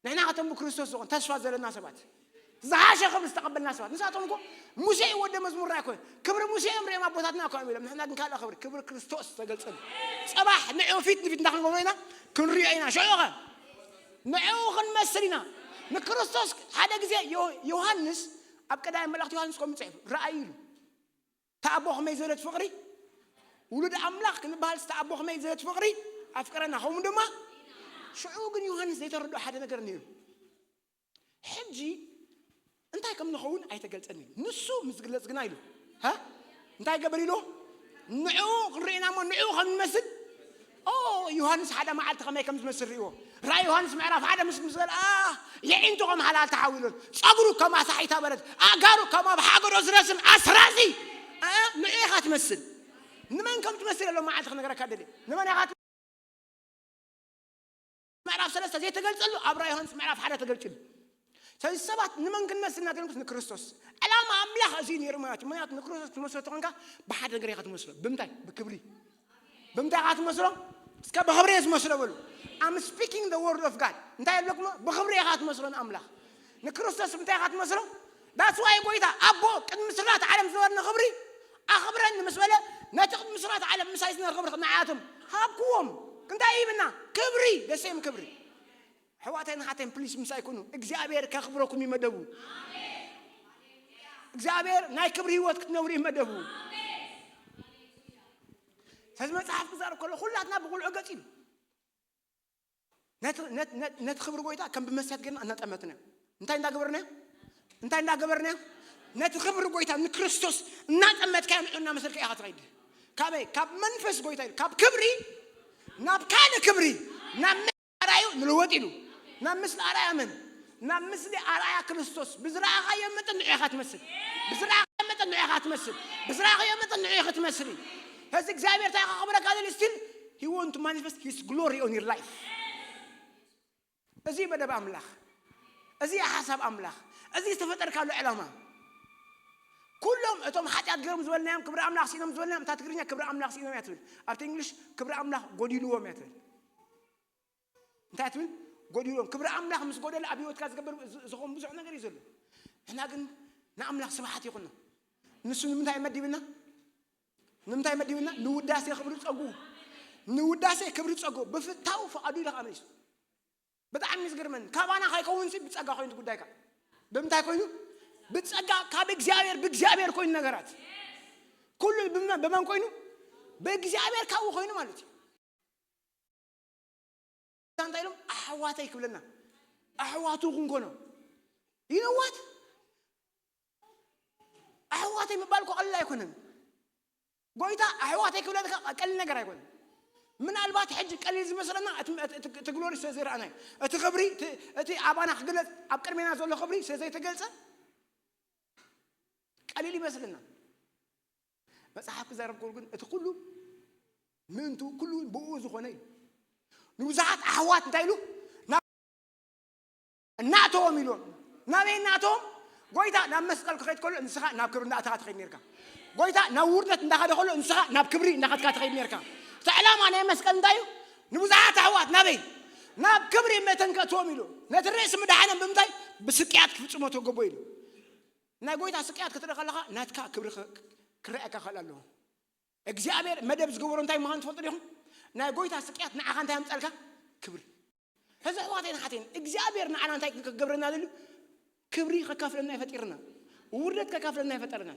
ንሕና ከተም ብክርስቶስ ዝኾን ተስፋ ዘለና ሰባት ዝሓሸ ክብሪ ዝተቐበልና ሰባት ንሳቶም እኮ ሙሴ እዩ ወደ መዝሙር ኣይኮነ ክብሪ ሙሴ እዮም ሪኦም ኣቦታትና እኮ እዮም ኢሎም። ንሕና ግን ካልእ ክብሪ ክብሪ ክርስቶስ ተገልጸሉ። ጽባሕ ንዑ ፊት ንፊት እንታይ ክንገብሮ ኢና? ክንሪኦ ኢና። ሽዑ ኸ ንዕኡ ክንመስል ኢና። ንክርስቶስ ሓደ ግዜ ዮ- ዮሃንስ ኣብ ቀዳማይ መልእኽቲ ዮሃንስ ከምኡ ጽሒፉ ራእይ ኢሉ እታ ኣቦ ከመይ ዝበለት ፍቕሪ ውሉድ ኣምላኽ ክንበሃል ስታ ኣቦ ከመይ ዝበለት ፍቕሪ ኣፍቅረና ከምኡ ድማ ሽዑ ግን ዮሃንስ ዘይተረድኦ ሓደ ነገር ነይሩ። ሕጂ እንታይ ከም ንኸውን ኣይተገልጸን እዩ። ንሱ ምስ ዝግለጽ ግና ኢሉ ሃ እንታይ ገበር ኢሉ ንዕኡ ክንርኢና እሞ ንዕኡ ከም ንመስል ኦ ዮሃንስ ሓደ መዓልቲ ከመይ ከም ዝመስል ርእዎ። ራእይ ዮሃንስ ምዕራፍ ሓደ ምስ ምስ በለ የዒንቱ ከም ሃላል ተሓዊሉን ጸጉሩ ከም ኣሳሒታ በለት ኣእጋሩ ከም ኣብ ሓገዶ ዝረስን ኣስራዚ ንዑ ኢኻ ትመስል። ንመን ከም ትመስል ኣሎ መዓልቲ ክነገረካ ደልየ ንመን ኢኻ ምዕራፍ ሰለስተ ዘይተገልጸሉ ኣብ ራእይ ዮሃንስ ምዕራፍ ሓደ ተገልጽሉ። ስለዚ ሰባት ንመን ክንመስል እናተለምኩስ ንክርስቶስ ዕላማ ኣምላኽ እዚ ነይሩ ማለት እዩ። ምክንያቱ ንክርስቶስ ክትመስሎ ተኾንካ ብሓደ ነገር ኢኻ ትመስሎ። ብምንታይ? ብክብሪ። ብምንታይ ኢኻ ትመስሎ? እስከ ብኽብሪ እየ ዝመስሎ በሉ። I'm speaking the word of God። እንታይ ኣለኩሞ? ብኽብሪ ኢኻ ትመስሎ ንኣምላኽ። ንክርስቶስ ብምንታይ ኢኻ ትመስሎ? That's why ጎይታ ኣቦ ቅድሚ ምስራት ዓለም ዝነበርኒ ክብሪ ኣኽብረኒ ምስ በለ ነቲ ቅድሚ ምስራት ዓለም ምሳይ ዝነበረ ክብሪ ንዓያቶም ሃብክዎም። እንታይ ይብና? ክብሪ ደሴም ክብሪ ኣሕዋተይን ሓተይን ፕሊስ ምሳይ ኩኑ እግዚኣብሔር ከኽብረኩም ይመደቡ እግዚኣብሔር ናይ ክብሪ ህይወት ክትነብሩ ይመደቡ ስለዚ መፅሓፍ ክዛረብ ከሎ ኩላትና ብቁልዑ ገፂ ነቲ ክብሪ ጎይታ ከም ብመስትያት ገርና እናጠመትና እንታይ እንዳገበርና እንታይ እንዳገበርና ነቲ ክብሪ ጎይታ ንክርስቶስ እናጠመትካ ንዑ እናመሰልካ ኢኻ ትኸይድ ካበይ ካብ መንፈስ ጎይታ ኢሉ ካብ ክብሪ ናብ ካልእ ክብሪ ናብ ኣርኣዩ ንልወጥ ኢሉ ናብ ምስሊ ኣርኣያ መን ናብ ምስሊ ኣርኣያ ክርስቶስ ብዝረኣኻዮ መጠን ንዑ ኢኻ ትመስል ብዝረኣኻዮ መጠን ንዑ ኢኻ ትመስል ብዝረኣኻዮ መጠን ንዑ ኢኻ ትመስል እዩ ሕዚ እግዚኣብሔር እንታይ ከኽብረካ ደሊ ስቲል he want to manifest his glory on your life እዚ መደብ ኣምላኽ እዚ ሓሳብ ኣምላኽ እዚ ዝተፈጠርካሉ ዕላማ ኩሎም እቶም ሓጢኣት ገሮም ዝበልናዮም ክብሪ ኣምላኽ ስኢኖም ዝበልናዮም እታ ትግርኛ ክብሪ ኣምላኽ ስኢኖም እያ ትብል ኣብቲ እንግሊሽ ክብሪ ኣምላኽ ጎዲልዎም እያ ትብል እንታይ ትብል ጎዲልዎም ክብሪ ኣምላኽ ምስ ጎደለ ኣብ ህይወትካ ዝገብር ዝኸውን ብዙሕ ነገር እዩ ዘሎ ንሕና ግን ንኣምላኽ ስብሓት ይኹኖ ንሱ ንምንታይ መዲብና ንምንታይ መዲብና ንውዳሴ ክብሪ ጸጉ ንውዳሴ ክብሪ ጸጉ ብፍታው ፍቓዱ ኢለ ኣመሊሱ ብጣዕሚ ዝገርመኒ ካባና ከይከውንሲ ብጸጋ ኮይኑ ጉዳይካ ብምንታይ ኮይኑ ብጸጋ ካብ እግዚኣብሔር ብእግዚኣብሔር ኮይኑ ነገራት ኩሉ ብመን ኮይኑ ብእግዚኣብሔር ካብኡ ኮይኑ ማለት እዩ እንታይ ኢሎም ኣሕዋተይ ክብለና ኣሕዋቱ ክንኮኖ ይነዋት ኣሕዋተይ ምባል እኮ ቀልል ኣይኮነን ጎይታ ኣሕዋተይ ክብለልካ ቀልል ነገር ኣይኮነን ምናልባት ሕጂ ቀሊል ዝመስለና እቲ ግሎሪ ስለ ዘይረኣናዩ እቲ ክብሪ እቲ ኣባና ክግለፅ ኣብ ቅድሜና ዘሎ ክብሪ ስለ ዘይተገልፀ ቀሊል ይመስልና መፅሓፍ ክዛረብ ከሉ ግን እቲ ኩሉ ምእንቱ ኩሉ ብኡ ዝኾነ እዩ ንብዙሓት ኣሕዋት እንታይ ኢሉ እናእተዎም ኢልዎም ናበይ እናእተዎም ጎይታ ናብ መስቀል ክኸይድ ከሎ ንስኻ ናብ ክብሪ እናእተኻ ትኸይድ ነርካ ጎይታ ናብ ውርደት እንዳኸደ ከሎ ንስኻ ናብ ክብሪ እንዳኸድካ ትኸይድ ነርካ እቲ ዕላማ ናይ መስቀል እንታይ እዩ ንብዙሓት ኣሕዋት ናበይ ናብ ክብሪ መእተን ከእትዎም ኢሉ ነቲ ርእሲ ምድሓኖም ብምንታይ ብስቅያት ክፍጽሞ ተገቦ ኢሉ። ናይ ጎይታ ስቅያት ክትርኢ ከለኻ ናትካ ክብሪ ክረኣካ ክእል ኣለዎ። እግዚኣብሔር መደብ ዝገበሮ እንታይ ምዃኑ ትፈልጡ ዲኹም? ናይ ጎይታ ስቅያት ንዓኻ እንታይ ኣምጻልካ? ክብሪ። ሕዚ ኣሕዋተይን ኣሓተይን እግዚኣብሔር ንዓና እንታይ ክገብረና ደልዩ? ክብሪ ከካፍለና ይፈጢርና። ውርደት ከካፍለና ይፈጠረና።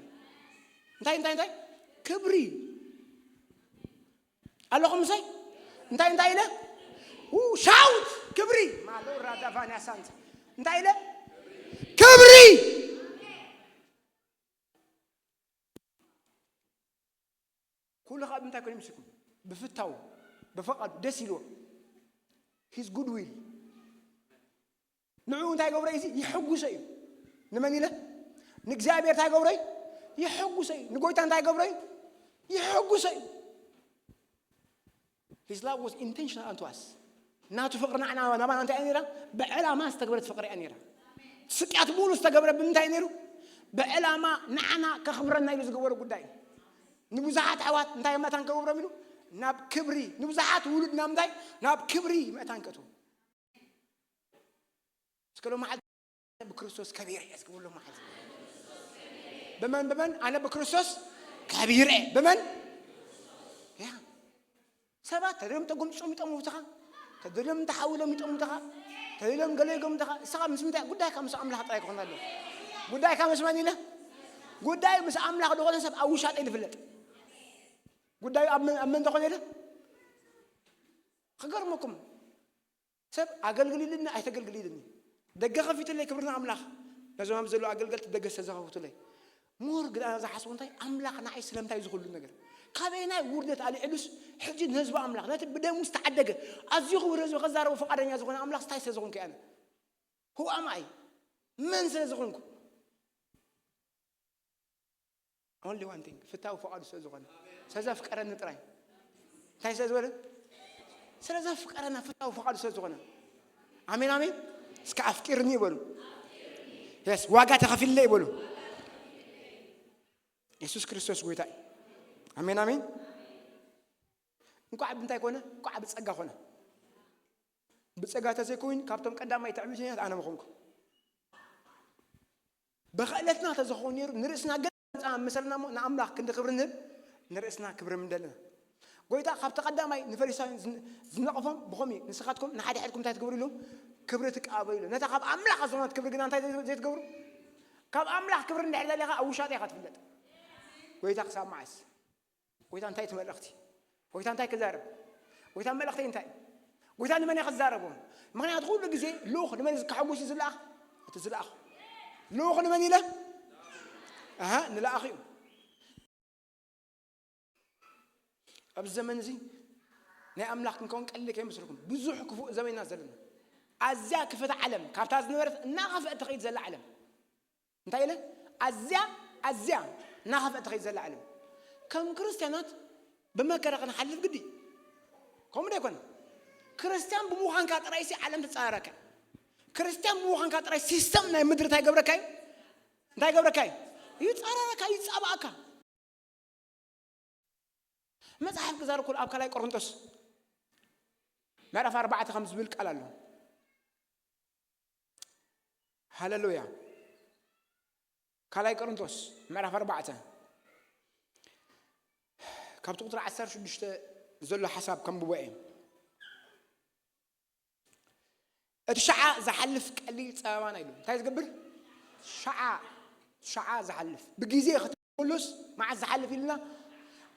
እንታይ እንታይ እንታይ? ክብሪ። ኣለኹም ምሳይ? እንታይ እንታይ ኢለ? ው ሻውት ክብሪ። ማሎ ራዳቫንያ ሳንት እንታይ ኢለ? ክብሪ። ኩሉ ካብ እንታይ ኮይኑ ምስልኩም? ብፍታው፣ ብፈቃዱ ደስ ኢልዎ። His good will። ንዑ እንታይ ገብረ እዩ? ይሕጉሰ እዩ። ንመን ኢለ? ንእግዚኣብሔር እንታይ ገብረ እዩ? ይሕጉሰ እዩ። ንጎይታ እንታይ ገብረ እዩ? ይሕጉሰ እዩ። His love was intentional unto us። ናቱ ፍቅሪ ንዓና ናባና እንታይ እያ ነይራ? ብዕላማ ዝተገብረት ፍቅሪ እያ ነይራ። ስቅያት ሙሉ ዝተገብረ ብምንታይ ነይሩ? ብዕላማ ንዓና ከኽብረና ኢሉ ዝገበረ ጉዳይ። ንብዙሓት ኣሕዋት እንታይ መታን ከብሮም ኢሉ? ናብ ክብሪ። ንብዙሓት ውሉድ ናብ እንታይ? ናብ ክብሪ መታን ከእትዎ። እስከ ሎም መዓልቲ ብክርስቶስ ከቢረ እየ እስኪ ብሎም መዓልቲ። ብመን ብመን? ኣነ ብክርስቶስ ከቢረ እየ። ብመን? ያ ሰባት ተደልዮም ተጎምጾም ይጠምውትኻ፣ ተደልዮም ተሓውሎም ይጠምውትኻ፣ ተደልዮም ገለ ይገምትኻ። እስኻ ምስ ምንታይ ጉዳይካ? ምስ ኣምላኽ ጥራይ ክኾን ኣለዎ። ጉዳይካ ምስ መን ኢለ? ጉዳይ ምስ ኣምላኽ ዝኾነ ሰብ ኣብ ውሻጠይ ዝፍለጥ ጉዳዩ ኣብ መን፣ ኣብ መን ተኾነ ኢለ? ክገርመኩም ሰብ ኣገልግል ኢልኒ ኣይተገልግል ኢልኒ ደገ ከፊትለይ ክብርና ኣምላኽ ነዞም ኣብ ዘለዉ ኣገልገልቲ ደገ ዝተዘኸፉትለይ ሞር ግን ኣነ ዝሓስቡ እንታይ ኣምላኽ ንዓይ ስለምንታይ ዝኽሉ ነገር ካበይናይ ውርደት ኣልዕሉስ ሕጂ ንህዝቢ ኣምላኽ ነቲ ብደሙ ዝተዓደገ ኣዝዩ ክቡር ህዝቢ ከዛረቡ ፈቃደኛ ዝኾነ ኣምላኽ ስታይ ስለ ዝኾንኩ ኣነ ሁኣማይ መን ስለ ዝኾንኩ Only one thing ፍታዊ ፈቃዱ ስለ ዝኾነ ስለ ዘፍቀረኒ ጥራይ እንታይ ስለ ዝበለ ስለ ዘፍቀረና ፍታዊ ፈቃዱ ስለ ዝኾነ ኣሜን ኣሜን እስከ ኣፍቂርኒ ይበሉ የስ ዋጋ ተኸፊለ ይበሉ የሱስ ክርስቶስ ጎይታ እዩ ኣሜን ኣሜን እንኳዕ ብእንታይ ኮነ እንኳዕ ብጸጋ ኮነ ብጸጋ ተዘይኮይን ካብቶም ቀዳማይ ትዕቢተኛት ኣነ ምኾንኩ ብኽእለትና ተዝኸውን ነይሩ ንርእስና ገንጻ መሰልና እሞ ንኣምላኽ ክንዲ ክብሪ ንህብ ንርእስና ክብሪ ምንደልና ጎይታ ካብቲ ቀዳማይ ንፈሪሳውያን ዝነቕፎም ብኸም እዩ ንስኻትኩም ንሓድሕድኩም እንታይ ትገብሩ ኢሉ ክብሪ ትቀባበሉ ኢሉ ነታ ካብ ኣምላኽ ዝኾነት ክብሪ ግና እንታይ ዘይትገብሩ ካብ ኣምላኽ ክብሪ እንድሕር ደሊኻ ኣብ ውሻጠ ኢኻ ትፍለጥ ጎይታ ክሳብ መዓስ ጎይታ እንታይ እቲ መልእኽቲ? ጎይታ እንታይ ክዛረብ? ጎይታ መልእኽተይ እንታይ? ጎይታ ንመን እየ ክዛረቦ? ምክንያቱ ኩሉ ግዜ ልኡኽ ንመን እዩ ከሐጉስ እዩ ዝለኣኽ? እቲ ዝለኣኽ ልኡኽ ንመን ኢለ? ኣሃ ንለኣኽ እዩ። ኣብዚ ዘመን እዚ ናይ ኣምላኽ ክንከውን ቀሊል ከይመስልኩም ብዙሕ ክፉእ ዘመን ኢና ዘለና። ኣዝያ ክፍእቲ ዓለም ካብታ ዝነበረት እናኸፍአት ትኸይድ ዘላ ዓለም እንታይ ኢለ ኣዝያ ኣዝያ እናኸፍአት ትኸይድ ዘላ ዓለም ከም ክርስትያናት ብመከራ ክንሓልፍ ግዲ ከምኡ ዶ ኣይኮነ ክርስትያን ብምዃንካ ጥራይ ሲ ዓለም ትፃረረካ ክርስትያን ብምዃንካ ጥራይ ሲስተም ናይ ምድሪ እንታይ ገብረካ እዩ እንታይ ገብረካ እዩ ይፃረረካ ይፃባእካ መጽሓፍ ክዛረብ ከሎ ኣብ ካልኣይ ቆሮንቶስ ምዕራፍ ኣርባዕተ ከም ዝብል ቃል ኣሎ። ሃሌሉያ። ካልኣይ ቆሮንቶስ ምዕራፍ ኣርባዕተ ካብቲ ቁጽሪ ዓሰርተ ሽዱሽተ ዘሎ ሓሳብ ከንብቦ እየ። እቲ ሸዓ ዝሓልፍ ቀሊል ጸበባና ኢሉ እንታይ ዝገብር ሸዓ ሸዓ ዝሓልፍ ብግዜ ክትብሉስ መዓት ዝሓልፍ ኢልና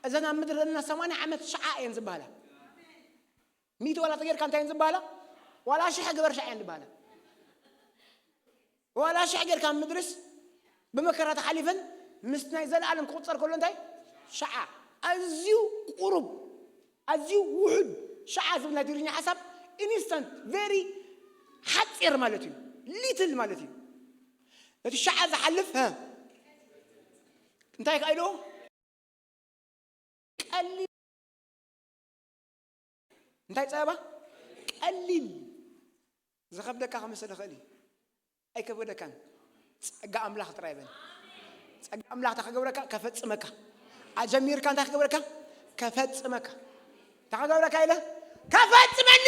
እዘን ኣብ ምድሪ ዘለና ሰማንያ ዓመት ሸዓ እየን ዝበሃላ ሚእቲ ዋላ ተጌርካ እንታይ እየን ዝበሃላ ዋላ ሽሕ ግበር ሸዓ እየን ዝበሃላ ዋላ ሽሕ ጌርካ ምድርስ ብመከራ ተሓሊፈን ምስ ናይ ዘለኣለም ክቁፀር ከሎ እንታይ ሸዓ ኣዝዩ ቁሩብ ኣዝዩ ውሑድ ሸዓ ዝብል ናይ ትግርኛ ሓሳብ ኢንስታንት ቨሪ ሓፂር ማለት እዩ ሊትል ማለት እዩ ነቲ ሸዓ ዝሓልፍ እንታይ ከዓ ኢልዎ ቀሊል እንታይ ጸባ ቀሊል ዝኸብደካ ክመስል ይኽእል እዩ ኣይከበደካን ጸጋ ኣምላኽ ጥራይ በል ጸጋ ኣምላኽ እንታይ ክገብረካ ከፈጽመካ ኣጀሚርካ እንታይ ክገብረካ ከፈጽመካ እንታይ ክገብረካ ኢለ ከፈጽመኒ።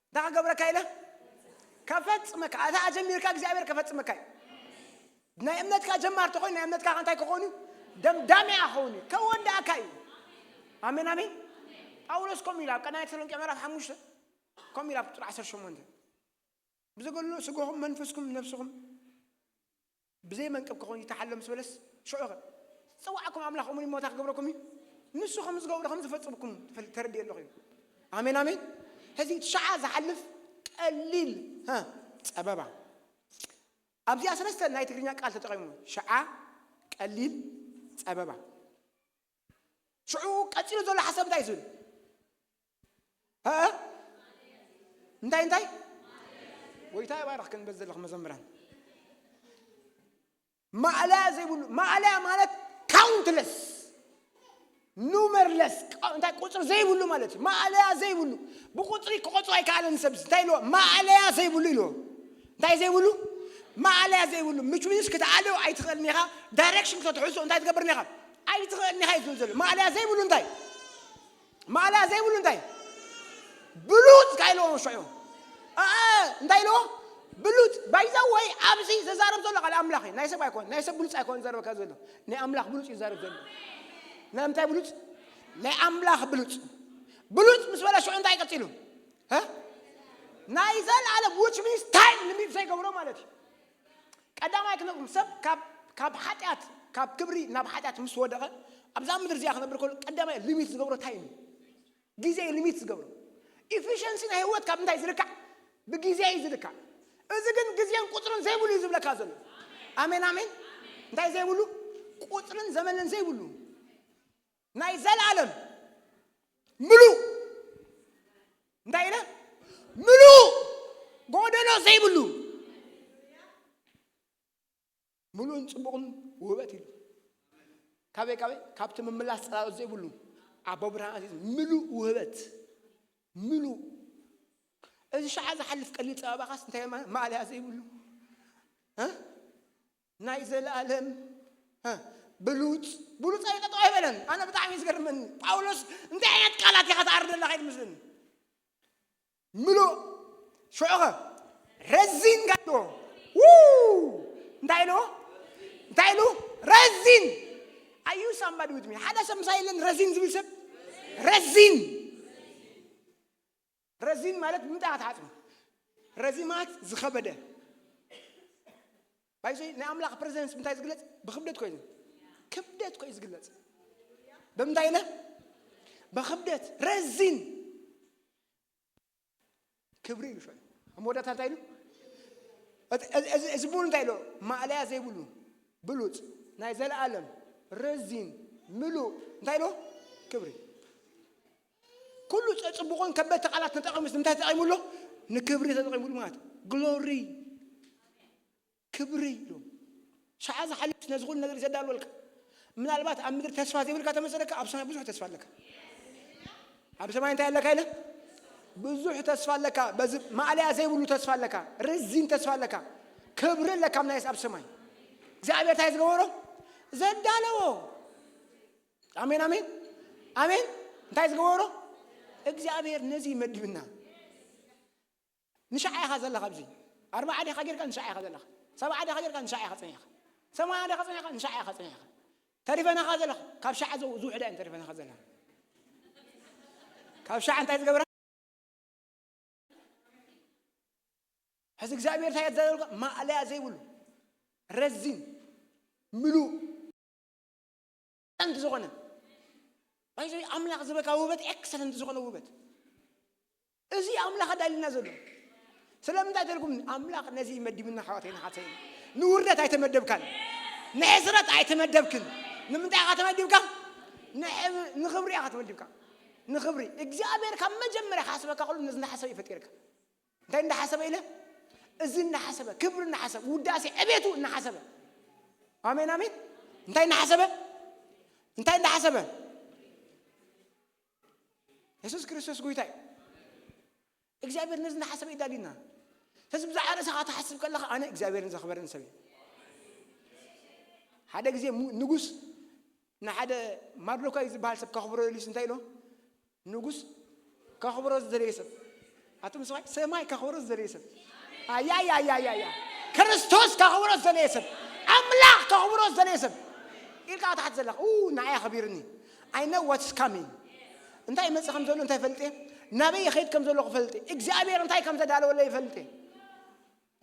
እንታይ ክገብረካ ኢለ? ከፈጽመካ። ኣታ ኣጀሚርካ እግዚኣብሔር ከፈጽመካ እዩ። ናይ እምነትካ ጀማር ተኾይኑ፣ ናይ እምነትካ እንታይ ክኾን እዩ? ደምዳሚያ ክኸውን እዩ። ከወዳእካ እዩ። ኣሜን፣ ኣሜን። ጳውሎስ ከምኡ ኢሉ ኣብ ቀዳማይ ተሰሎንቄ ምዕራፍ ሓሙሽተ፣ ከምኡ ኢሉ ኣብ ቁፅሪ ዓሰርተ ሸሞንተ፣ ብዘገሎ ስጋኹም መንፈስኩም ነፍስኹም ብዘይ መንቅብ ክኾን ይተሓሎ ምስ በለስ፣ ሽዑ ኸ ዝጸዋዕኩም ኣምላኽ እሙን እዩ፣ ሞታ ክገብረኩም እዩ። ንሱ ከም ዝገብሮ ከም ዝፈጽምኩም ትፈል-፣ ተረድእ ኣለኹ እዩ። ኣሜን፣ ኣሜን። ሕዚ እቲ ሸዓ ዝሓልፍ ቀሊል፣ ሃ፣ ጸበባ። ኣብዚኣ ሰለስተ ናይ ትግርኛ ቃል ተጠቒሙ። ሸዓ፣ ቀሊል፣ ጸበባ። ሽዑ ቀጺሉ ዘሎ ሓሳብ እንታይ እዩ ዝብል? እ? እንታይ፣ እንታይ? ጎይታ ይባርኽ ክንበል ዘለኹ መዘምራን። ማእለያ ዘይብሉ፣ ማእለያ ማለት ካውንትለስ፣ ኑመርለስ፣ ቃ-፣ እንታይ ቁጽሪ ዘይብሉ ማለት እዩ። ማእለያ ዘይብሉ፣ ብቁጽሪ ክቆጽሮ ኣይከኣለን ሰብ። እንታይ ኢልዎ? ማእለያ ዘይብሉ ኢልዎ። እንታይ ዘይብሉ? ማእለያ ዘይብሉ። ምች ሚንስ ክትኣልዮ ኣይትኽእልን ኢኻ፣ ዳይሬክሽን ከተትሕዞ እንታይ ትገብርን ኢኻ? ኣይትኽእልን ኢኻ እዩ ዝብል ዘሎ። ማእለያ ዘይብሉ እንታይ? ማእለያ ዘይብሉ እንታይ? ብሉጽ ካይልዎ ሽዑ። ኣኣ፣ እንታይ ኢልዎ? ብሉጽ። ባይዘወይ ኣብዚ ዘዛረብ ዘሎ ቃል ኣምላኽ እዩ። ናይ ሰብ ኣይኮን፣ ናይ ሰብ ብሉጽ ኣይኮን ዘረበካ ዘሎ። ናይ ኣምላኽ ብሉጽ እዩ ዘረብ ዘሎ። ናይ እንታይ ብሉጽ? ናይ ኣምላኽ ብሉጽ። ብሉጽ ምስ በለ ሽዑ እንታይ ቀጺሉ? እ? ናይ ዘላለም፣ which means time limit ዘይገብሮ ማለት እዩ። ቀዳማይ ክነግርኩም፣ ሰብ ካብ፣ ካብ ሓጢኣት፣ ካብ ክብሪ ናብ ሓጢኣት ምስ ወደቐ፣ ኣብዛ ምድሪ እዚኣ ክነብር ከሎ ቀዳማይ ሊሚት ዝገብሮ ታይም እዩ። ግዜ እዩ ሊሚት ዝገብሮ። ኢፊሸንሲ ናይ ህይወት ካብ እንታይ ዝልካዕ? ብግዜ እዩ ዝልካዕ። እዚ ግን ግዜን ቁጽርን ዘይብሉ እዩ ዝብለካ ዘሎ። ኣሜን፣ ኣሜን። እንታይ ዘይብሉ? ቁጽርን ዘመንን ዘይብሉ። ናይ ዘላለም ምሉእ። እንታይ ኢለ? ምሉእ፣ ጎደሎ ዘይብሉ። ምሉእን ጽቡቕን ውህበት ኢሉ። ካበይ፣ ካበይ? ካብቲ ምምላስ ጸላሎት ዘይብሉ ኣቦ ብርሃን ኣዚዝ ምሉእ ውህበት። ምሉእ። እዚ ሸዓ ዝሓልፍ ቀሊል ጸበባኻስ እንታይ ማ-፣ ማእለያ ዘይብሉ? እ? ናይ ዘለኣለም፣ እ፣ ብሉጽ፣ ብሉጽ ኣይጠጠው ኣይበለን። ኣነ ብጣዕሚ እዩ ዝገርመኒ። ጳውሎስ እንታይ ዓይነት ቃላት ኢኻ ትዓርደላ ከይድ ምስልን? ምሉእ። ሽዑኸ ረዚን ጋዶ። ው! እንታይ ኢሉ? እንታይ ኢሉ? ረዚን። ኣዩ ሳምባዲ ውድሚ። ሓደ ሰብ ምሳይ የለን ረዚን ዝብል ሰብ? ረዚን። ረዚን ማለት ብምንታይ ኢኻ ትሓጽቦ? ረዚን ማለት ዝኸበደ። ባይዞይ ናይ ኣምላኽ ፕሬዘንስ ብምንታይ ዝግለጽ? ብክብደት ኮይኑ። ክብደት ኮይኑ ዝግለጽ። ብምንታይ ኢለ? ብክብደት። ረዚን። ክብሪ ኢሉ ሽዑ። ኣብ መወዳእታ እንታይ ኢሉ? እቲ፣ እዚ፣ እዚ፣ እዚ ብሉ እንታይ ኢሉ? ማእለያ ዘይብሉ፣ ብሉጽ፣ ናይ ዘለኣለም፣ ረዚን፣ ምሉእ፣ እንታይ ኢሉ? ክብሪ። ኩሉ ጸ-፣ ጽቡቕን ከበድቲ ቃላት ተጠቒሙስ ንምንታይ ተጠቒሙሉ? ንክብሪ ተጠቒሙሉ ማለት። ግሎሪ። ክብሪ ኢሉ። ሸዓ ዝሓልፍ ነዚ ኩሉ ነገር እዩ ዘዳልወልካ። ምናልባት ኣብ ምድሪ ተስፋ ዘይብልካ ተመሰለካ፣ ኣብ ሰማይ ብዙሕ ተስፋ ኣለካ። ኣብ ሰማይ እንታይ ኣለካ ኢለ? ብዙሕ ተስፋ ኣለካ። በዚ ማእለያ ዘይብሉ ተስፋ ኣለካ። ረዚን ተስፋ ኣለካ። ክብሪ ኣለካ ኣብ ናይ ኣብ ሰማይ። እግዚኣብሔር እንታይ ዝገበሮ? ዘዳለዎ። ኣሜን፣ ኣሜን፣ ኣሜን። እንታይ ዝገበሮ? እግዚኣብሔር ነዚ ይመድብና። ንሸዓ ኢኻ ዘለኻ ኣብዚ። ኣርብዓ ዲኻ ጌርካ ንሸዓ ኢኻ ዘለኻ። ሰብዓ ዲኻ ጌርካ ንሸዓ ኢኻ ጸኒሕካ። ሰማንያ ዲኻ ጸኒሕካ ንሸዓ ኢኻ ጸኒሕካ። ተሪፈናኻ ዘለኻ። ካብ ሸዓ ዘው-፣ ዝውሕዳ እየን ተሪፈናኻ ዘለኻ። ካብ ሸዓ እንታይ ዝገብራ? ሕዚ እግዚኣብሔር እንታይ ዘደልካ? ማእለያ ዘይብሉ። ረዚን። ምሉእ። ኤክሰለንት ዝኾነ። ባይዘይ ኣምላኽ ዝበካ ውበት ኤክሰለንት ዝኾነ ውበት። እዚ ኣምላኽ ኣዳልና ዘሎ። ስለምንታይ ተልኩም? ኣምላኽ ነዚ መዲብና ኣሕዋተይን ኣሓተይን። ንውርደት ኣይተመደብካን። ንሕስረት ኣይተመደብክን። ንምንታይ ኢኻ ተመዲብካ? ንሕ-፣ ንኽብሪ ኢኻ ተመዲብካ። ንኽብሪ። እግዚኣብሔር ካብ መጀመርያ ካስበካ ከሎ ነዚ እናሓሰበ እዩ ፈጢርካ። እንታይ እናሓሰበ ኢለ? እዚ እናሓሰበ፣ ክብሪ እናሓሰበ፣ ውዳሴ ዕቤቱ እናሓሰበ። ኣሜን፣ ኣሜን። እንታይ እናሓሰበ? እንታይ እናሓሰበ? የሱስ ክርስቶስ ጎይታ እዩ። እግዚኣብሔር ነዚ እናሓሰበ እዩ ዳሊና። ስለዚ ብዛዕባ ርእስኻ ትሓስብ ከለኻ ኣነ እግዚኣብሔርን ዘኽበርን ሰብ እየ። ሓደ ግዜ ሙ-፣ ንጉስ ንሓደ ማርዶካይ ዝበሃል ሰብ ከኽብሮ ደልዩስ እንታይ ኢሎ? ንጉስ ከኽብሮ ዝደለየ ሰብ፣ ኣቱም ሰማይ ሰማይ ከኽብሮ ዝደለየ ሰብ፣ ኣያያያያያ ክርስቶስ ከኽብሮ ዝደለየ ሰብ፣ ኣምላኽ ከኽብሮ ዝደለየ ሰብ ኢልካ ታሕት ዘለኻ ኡ ንዓይ ኣኽቢርኒ። I know what's coming። እንታይ ይመጽእ ከም ዘሎ እንታይ ፈልጥ እየ። ናበይ ይኸይድ ከም ዘሎ ክፈልጥ እየ። እግዚኣብሔር እንታይ ከም ዘዳለወለይ ይፈልጥ እየ።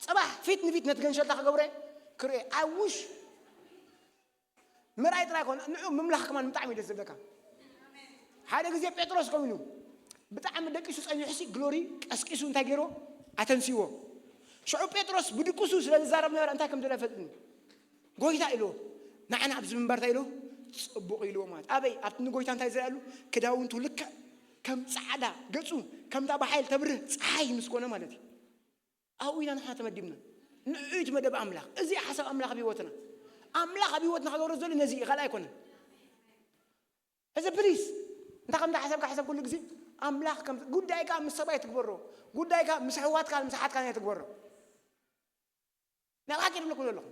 ጽባሕ ፊት ንፊት ነቲ ገንሸልታ ክገብረ ክርኢ ኣውሽ ምርኣይ ጥራይ ኮነ ንዑ ምምላኽ ከማን ብጣዕሚ ደስ ዝብለካ። ሓደ ግዜ ጴጥሮስ ከምኡ ኢሉ ብጣዕሚ ደቂሱ ጸኒሑሲ ግሎሪ ቀስቂሱ እንታይ ገይሮ ኣተንሲዎ። ሽዑ ጴጥሮስ ብድቁሱ ስለ ዝዛረብ ነበረ እንታይ ከም ዝለ ፈልጥኒ ጎይታ ኢልዎ። ንዓና ኣብዚ ምንባር እንታይ ኢልዎ ጽቡቕ ኢልዎ ማለት ኣበይ ኣብቲ ንጎይታ እንታይ ዝረኣሉ ክዳውንቱ ልክዕ ከም ጻዕዳ ገጹ ከምታ ብሓይል ተብርህ ጸሓይ ምስ ኮነ ማለት እዩ። ኣብኡ ኢና ንሕና ተመዲብና። ንዑ እዩ እቲ መደብ ኣምላኽ። እዚ ሓሳብ ኣምላኽ ኣብ ህይወትና ኣምላኽ ኣብ ህይወትና ክገብሮ ዘሎ ነዚ እዩ ካልእ ኣይኮነን። እዚ ፕሊስ እንታ ከምታ ሓሳብካ ሓሳብ ኩሉ ግዜ ኣምላኽ ከም ጉዳይካ ምስ ሰብኣይ ትግበሮ ጉዳይካ ምስ ኣሕዋትካ ምስ ኣሓትካ ናይ ትግበሮ። ናብኣ ኪድ ብለኩም ዘለኹም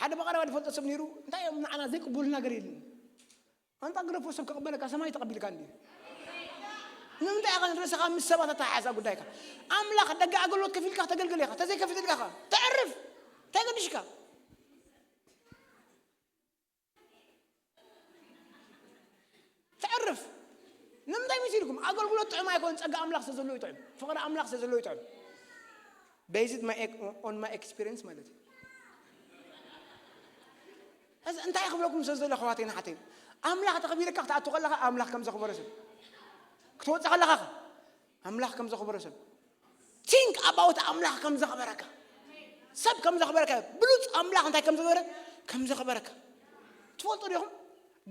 ሓደ ብቐረባ ዝፈልጦ ሰብ ነይሩ እንታይ እዮም ንዓና ዘይቅበሉ ነገር የለን። ኣንታ ግደፎ ሰብ ክቕበለካ ሰማይ ተቐቢልካ እንዲ ንምንታይ ኢኻ ንርእስኻ ምስ ሰባት ኣተሓሓዛ ጉዳይካ ኣምላኽ ደገ ኣገልግሎት ከፊልካ ተገልግል ኢኻ ተዘይከፊልካ ኢኻ ተዕርፍ እንታይ ገድሽካ ተዕርፍ ንምንታይ ምስ ኢልኩም ኣገልግሎት ጥዑም ኣይኮን ጸጋ ኣምላኽ ስለ ዘሎ ይጥዑም ፍቕሪ ኣምላኽ ስለ ዘሎ ይጥዑም based my on my experience ማለት እዩ። እዚ እንታይ ክብለኩም ስለ ዘሎ ኣሕዋተይን ኣሓተይን ኣምላኽ ተኽቢርካ ክትኣቱ ከለኻ ኣምላኽ ከም ዘኽበረ ሰብ ክትወፅእ ከለኻ ኣምላኽ ከም ዘኽበረ ሰብ think about ኣምላኽ ከም ዘኽበረካ ሰብ ከም ዘኽበረካ ብሉፅ ኣምላኽ እንታይ ከም ዘኽበረ ከም ዘኽበረካ ትፈልጡ ዲኹም?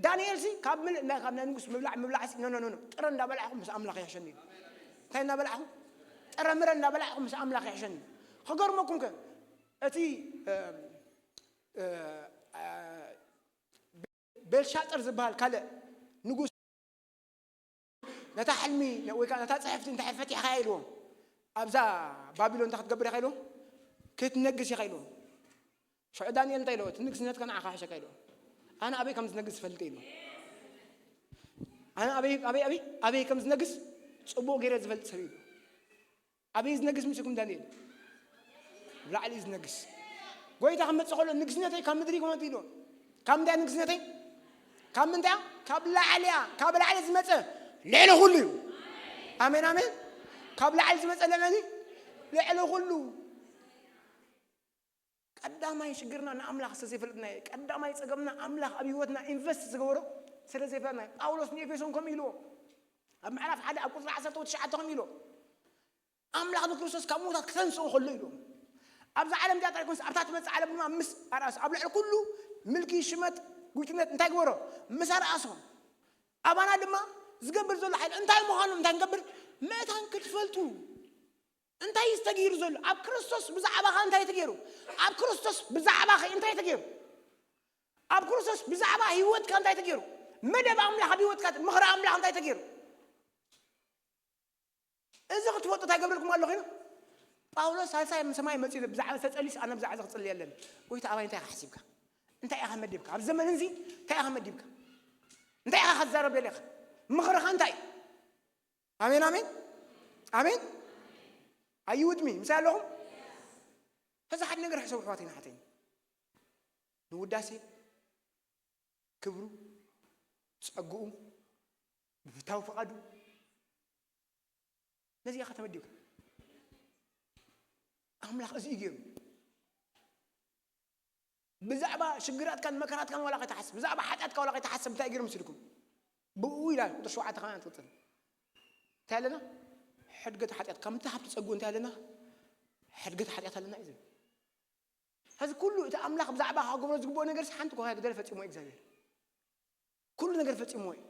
ዳንኤል ሲ ካብ ምልእ ናይ ካብ ናይ ንጉስ ምብላዕ ምብላዕ ሲ ኖ ኖ ኖ ጥረ እንዳበላዕኹም ምስ ኣምላኽ ይሕሸኒ እንታይ እንዳበላዕኹም ጥረ ምረ እንዳበላዕኹም ምስ ኣምላኽ ይሕሸኒ። ከገርመኩም ከ እቲ ቤልሻጥር ዝበሃል ካልእ ንጉስ ነታ ሕልሚ ወይ ከዓ ነታ ፅሕፍቲ እንታይ ፈቲሕካ ኢልዎም ኣብዛ ባቢሎን እንታይ ክትገብር ኢኻ ኢልዎም ክትነግስ ኢኻ ኢልዎም። ሽዑ ዳንኤል እንታይ ኢልዎ እቲ ንግስነትካ ንዓኻ ሕሸካ ኢልዎ። ኣነ ኣበይ ከም ዝነግስ ዝፈልጥ ኢልዎ። ኣነ ኣበይ ኣበይ ኣበይ ኣበይ ከም ዝነግስ ፅቡቕ ገይረ ዝፈልጥ ሰብ ኢሉ። ኣበይ ዝነግስ ምስልኩም ዳንኤል? ላዕሊ ዝነግስ ጎይታ ክመፅእ ከሎ ንግስነተይ ካብ ምድሪ ክመት ኢልዎ። ካብ ምንታይ ንግስነተይ? ካብ ምንታይ? ካብ ላዕሊ እያ። ካብ ላዕሊ ዝመፀ ልዕሊ ኩሉ እዩ። ኣሜን ኣሜን። ካብ ላዕሊ ዝመፀ ልዕሊ ልዕሊ ኩሉ። ቀዳማይ ሽግርና ንኣምላኽ ስለ ዘይፈለጥና እዩ። ቀዳማይ ጸገምና ኣምላኽ ኣብ ህይወትና ኢንቨስት ዝገበሮ ስለ ዘይፈለጥና እዩ። ጳውሎስ ንኤፌሶን ከምኡ ኢልዎ ኣብ ምዕራፍ ሓደ ኣብ ቁጽሪ ዓሰርተ ትሽዓተ ከምኡ ኢልዎ ኣምላኽ ንክርስቶስ ካብ ምዉታት ክተንስኦ ከሎ ኢልዎ ኣብዛ ዓለም እዚኣ ጥራይ ኮንስ ኣብታ ትመጽእ ዓለም ድማ ምስ ኣርኣስ ኣብ ልዕሊ ኩሉ ምልኪ ሽመት ጉጅነት እንታይ ግበሮ ምስ ኣርኣሶ ኣባና ድማ ዝገብር ዘሎ ሓይሊ እንታይ ምዃኑ እንታይ ንገብር መእታን ክትፈልጡ እንታይ እዩ ዝተገይሩ ዘሎ ኣብ ክርስቶስ ብዛዕባኻ እንታይ ተገይሩ ኣብ ክርስቶስ ብዛዕባኸ እንታይ ተገይሩ ኣብ ክርስቶስ ብዛዕባ ህይወትካ እንታይ ተገይሩ መደብ ኣምላኽ ኣብ ህይወትካ ምኽሪ ኣምላኽ እንታይ ተገይሩ እዚ ክትፈልጡ እንታይ ገብረልኩም ኣለኹ ኢና ጳውሎስ ሳልሳይ ሰማይ መፂኡ ብዛዕባ ተፀሊስ ኣነ ብዛዕባ ክፅሊ የለን ጎይታ ኣባይ እንታይ ሓሲብካ እንታይ ኢኻ መዲብካ ኣብ ዘመን እዚ እንታይ ኢኻ መዲብካ እንታይ ኢኻ ክትዛረብ ደሊኻ ምኽርኻ እንታይ እዩ ኣሜን ኣሜን ኣሜን ኣዩ ውድሚ ምሳይ ኣለኹም ከዚ ሓደ ነገር ሕሰቡ ኣሕዋተይን ኣሓተይን ንውዳሴ ክብሩ ጸግኡ ብፍታው ፍቓዱ ነዚ ኢኻ ተመዲብካ ኣምላኽ እዚ እዩ ገይሩ ብዛዕባ ሽግራትካን መከራትካን ዋላ ከይትሓስብ ብዛዕባ ሓጢኣትካ ዋላ ከይትሓስብ እንታይ ገይሩ ምስልኩም ብኡ ኢላ ቁጥር ሸውዓተ ከማን ትቕፅል እንታይ ኣለና ሕድገት ሓጢኣት ከምቲ ሃብቲ ፀጉ እንታይ ኣለና ሕድገት ሓጢኣት ኣለና እዩ ዝብል ሕዚ ኩሉ እቲ ኣምላኽ ብዛዕባ ክገብሮ ዝግብኦ ነገር ሓንቲ ኮ ግደል ፈፂሞ እግዚኣብሔር ኩሉ ነገር ፈፂሞ እዩ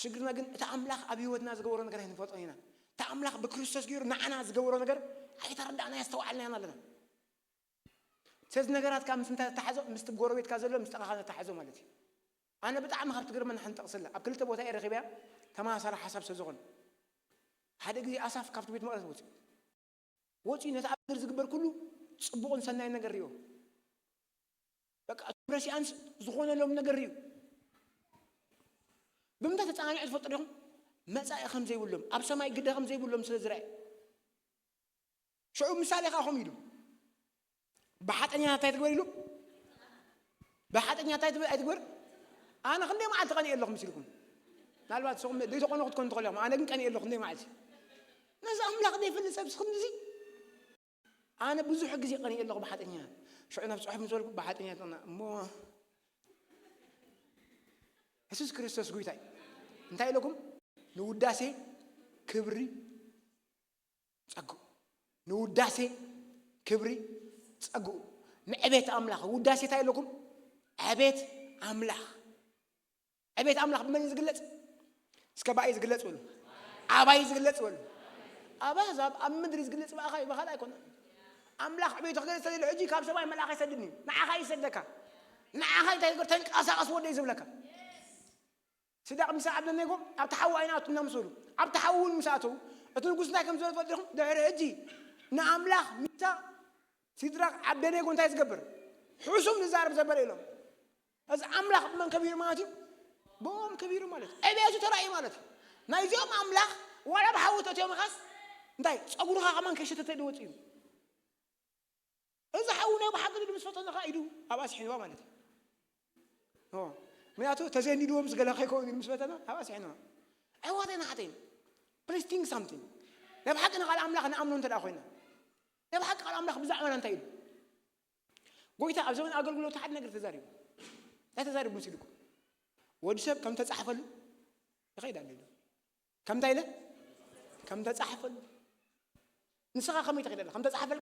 ሽግርና ግን እቲ ኣምላኽ ኣብ ህይወትና ዝገበሮ ነገር ኣይንፈልጦ ኢና እቲ ኣምላኽ ብክርስቶስ ገይሩ ንዓና ዝገበሮ ነገር ኣይተረዳእና ያስተዋዓልና ኢና ኣለና ስለዚ ነገራትካ ምስ እንታይ ተተሓዞ ምስቲ ጎረቤትካ ዘሎ ምስ ጠቓኻ ተተሓዞ ማለት እዩ ኣነ ብጣዕሚ ካብ ትግርመኒ ሓንቲ ጠቕስላ ኣብ ክልተ ቦታ እየ ረኺበያ ተመሳሳሊ ሓሳብ ስለ ዝኾነ ሓደ ግዜ ኣሳፍ ካብቲ ቤት መቕደስ ወፅኡ ወፂኡ ነቲ ኣብ ምድሪ ዝግበር ኩሉ ፅቡቕን ሰናይን ነገር ሪኦ በቃ ፕረሲኣንስ ዝኾነሎም ነገር ሪኡ ብምንታይ ተጸናኒዑ ትፈልጡ ዲኹም? መጻኢ ከም ዘይብሎም፣ ኣብ ሰማይ ግደ ከም ዘይብሎም ስለ ዝረኣየ። ሽዑ ምሳሌ ከኣ ከምኡ ኢሉ። ብሓጠኛታት እንታይ ትግበር ኢሉ? ብሓጠኛታት እንታይ ትግበር? ኣይትግበር? ኣነ ክንደይ መዓልቲ ቀኒኤ ኣለኹ ምስ ኢልኩም? ምናልባት ንስኹም ዘይተቐነኹ ትኮኑ ትኽእሉ ኢኹም። ኣነ ግን ቀኒኤ ኣለኹ ክንደይ መዓልቲ? ነዚ ኣምላኽ ዘይፈልጥ ሰብ ስኽም እዚ ኣነ ብዙሕ ግዜ ቀኒኤ ኣለኹ ብሓጠኛ። ሽዑ ናብ ጽሑፍ ምስ በልኩ ብሓጠኛ ተቕና እሞ የሱስ ክርስቶስ ጎይታ እዩ። እንታይ ኢለኩም? ንውዳሴ ክብሪ ጸግኡ። ንውዳሴ ክብሪ ጸግኡ። ንዕቤት ኣምላኽ። ውዳሴ እንታይ ኢለኩም? ዕቤት ኣምላኽ። ዕቤት ኣምላኽ ብመን እዩ ዝግለጽ? እስከ ብኣይ ዝግለጽ በሉ። ኣባይ ዝግለጽ በሉ። ኣብ ኣህዛብ ኣብ ምድሪ ዝግለጽ ብኣኻ እዩ፣ ብኻልእ ኣይኮነን። ኣምላኽ ዕቤቱ ክገልጽ ተደልዩ ሕጂ ካብ ሰማይ መልኣኽ ኣይሰድን እዩ። ንዓኻ እዩ ዝሰደካ። ንዓኻ እንታይ ዝገር ተንቀሳቐስ ወደይ ዝብለካ። ሲድራቅ ሚሳቅ ዓብደኔጎ ኣብቲ ሓዊ ኣይንኣቱ እናምሰሉ ኣብቲ ሓዊ እውን ምስ ኣተዉ እቲ ንጉስ እንታይ ከም ዝበለ ትፈልጡ ዲኹም? ድሕሪ ሕጂ ንኣምላኽ ሚሳቅ ሲድራቅ ዓብደኔጎ እንታይ ዝገብር? ሕሱም ዝዛረብ ዘበለ ኢሎም። እዚ ኣምላኽ ብመን ከቢሩ ማለት እዩ? ብኦም ከቢሩ ማለት እዩ። ዕቤቱ ተራእዩ ማለት እዩ። ናይዚኦም ኣምላኽ ዋላ ብሓዊ ተእትዮም ኢኻስ እንታይ ጸጉርኻ ከማን ከይሸተተ ድወጽ እዩ። እዚ ሓዊ ናይ ብሓቂ ድዩ ምስ ፈተነ ኸዓ ኢዱ ኣብኣ ስሒንዋ ማለት እዩ። ኦ፣ ምክንያቱ ተዘኒድዎ ምስ ገለ ከይከውን ኢሉ ምስ ፈተነ ኣብኣ ስሒንዋ። ኣሕዋተይን ኣሓተይን፣ please think something። ናይ ብሓቂ ንቓል ኣምላኽ ንኣምኖ እንተ ደኣ ኮይና፣ ናይ ብሓቂ ቃል ኣምላኽ ብዛዕባና እንታይ ኢሉ? ጎይታ ኣብ ዘመን ኣገልግሎቱ ሓደ ነገር ተዛሪቡ። እንታይ ተዛሪቡ መሲልኩም? ወዲ ሰብ ከም ተጻሕፈሉ ይኸይድ ኣሎ ኢሉ። ከም እንታይ ኢለ? ከም ተጻሕፈሉ። ንስኻ ከመይ ትኸይድ ኣላ? ከም ተጻሕፈልካ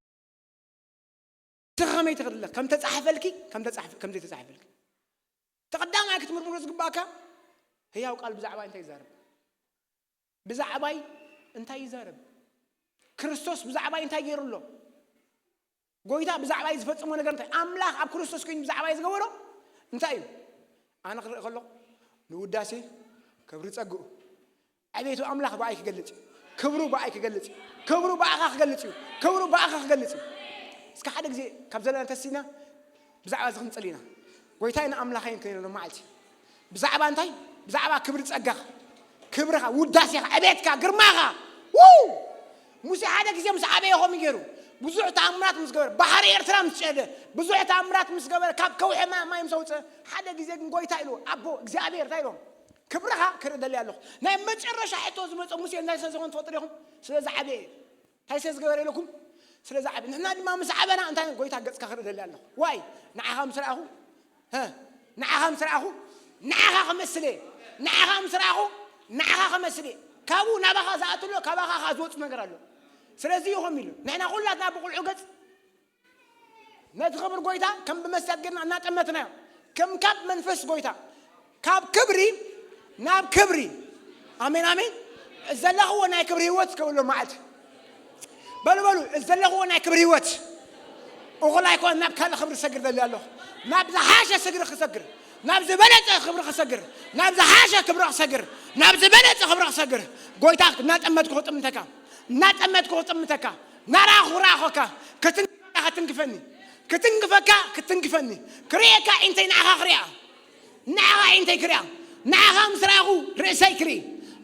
ንስኻ ከመይ ትኽእል ኣለኻ? ከም ተጻሕፈልኪ፣ ከም ተጻሕፍ-፣ ከም ዘይተጻሕፈልኪ። እቲ ቀዳማይ ክትምርምሮ ዝግባእካ ህያው ቃል ብዛዕባይ እንታይ ይዛረብ? ብዛዕባይ እንታይ ይዛረብ? ክርስቶስ ብዛዕባይ እንታይ ገይሩ ኣሎ? ጎይታ ብዛዕባይ ዝፈጸሞ ነገር እንታይ? ኣምላኽ ኣብ ክርስቶስ ኮይኑ ብዛዕባይ ዝገበሮ እንታይ እዩ? ኣነ ክርኢ ከለኹ ንውዳሴ ክብሪ ጸግኡ ዕቤቱ ኣምላኽ ብኣይ ክገልጽ እዩ። ክብሩ ብኣይ ክገልጽ እዩ። ክብሩ ብኣኻ ክገልጽ እዩ። ክብሩ ብኣኻ ክገልጽ እዩ። እስከ ሓደ ግዜ ካብ ዘለና ተሲና ብዛዕባ እዚ ክንጽል ኢና። ጎይታይ ንኣምላኸይን ከይነ ሎም መዓልቲ ብዛዕባ እንታይ? ብዛዕባ ክብሪ ጸጋኻ፣ ክብርኻ፣ ውዳሴኻ፣ ዕቤትካ፣ ግርማኻ። ው! ሙሴ ሓደ ግዜ ምስ ዓበየ ከምኡ ገይሩ ብዙሕ ተኣምራት ምስ ገበረ፣ ባሕሪ ኤርትራ ምስ ጨደ፣ ብዙሕ ተኣምራት ምስ ገበረ፣ ካብ ከውሒ ማ-፣ ማይ ምስ ኣውፅአ፣ ሓደ ግዜ ግን ጎይታ ኢልዎ፣ ኣቦ እግዚኣብሔር እንታይ ኢልዎም? ክብርኻ ክርኢ ደልየ ኣለኹ። ናይ መጨረሻ ሕቶ ዝመጾ ሙሴ እንታይ ስለ ዝኾነ ትፈልጡ ዲኹም? ስለ ዝዓበየ እዩ። እንታይ ስለ ዝገበረ ኢለኩም? ስለ ዝዓበየ። ንሕና ድማ ምስ ዓበና እንታይ ጎይታ ገጽካ ክርኢ ደልየ ኣለኹ። ዋይ፣ ንዓኻ ምስ ረኣኹ፣ ሀ፣ ንዓኻ ምስ ረኣኹ፣ ንዓኻ ክመስል እየ። ንዓኻ ምስ ረኣኹ፣ ንዓኻ ክመስል እየ። ካብኡ ናባኻ ዝኣትሎ፣ ካባኻ ከኣ ዝወጽእ ነገር ኣሎ። ስለዚ እዩ ከምኡ ኢሉ። ንሕና ኩላትና ብቁልዑ ገጽ ነቲ ክብሪ ጎይታ ከም ብመስትያት ጌርና እናጠመትናዮ፣ ከም ካብ መንፈስ ጎይታ፣ ካብ ክብሪ ናብ ክብሪ። ኣሜን፣ ኣሜን። ዘለኽዎ ናይ ክብሪ ህይወት እስከ በሉ መዓልቲ። በሉ፣ በሉ፣ ዘለኽዎ ናይ ክብሪ ህይወት። እኹል ኣይኮነን፣ ናብ ካልእ ክብሪ ክሰግር ደሊ ኣለኹ። ናብ ዝሓሸ ስግሪ ክሰግር፣ ናብ ዝበለጸ ክብሪ ክሰግር፣ ናብ ዝሓሸ ክብሪ ክሰግር፣ ናብ ዝበለጸ ክብሪ ክሰግር። ጎይታ እናጠመትኩ ክጥምተካ፣ እናጠመትኩ ክጥምተካ፣ ናራኹ ራኸካ፣ ክትንክፈካ፣ ክትንክፈኒ፣ ክትንክፈካ፣ ክትንክፈኒ፣ ክርእየካ፣ ዒንተይ ንዓኻ ክርእያ፣ ንዓኻ ዒንተይ ክርእያ፣ ንዓኻ ምስ ረኣኹ ርእሰይ ክርኢ፣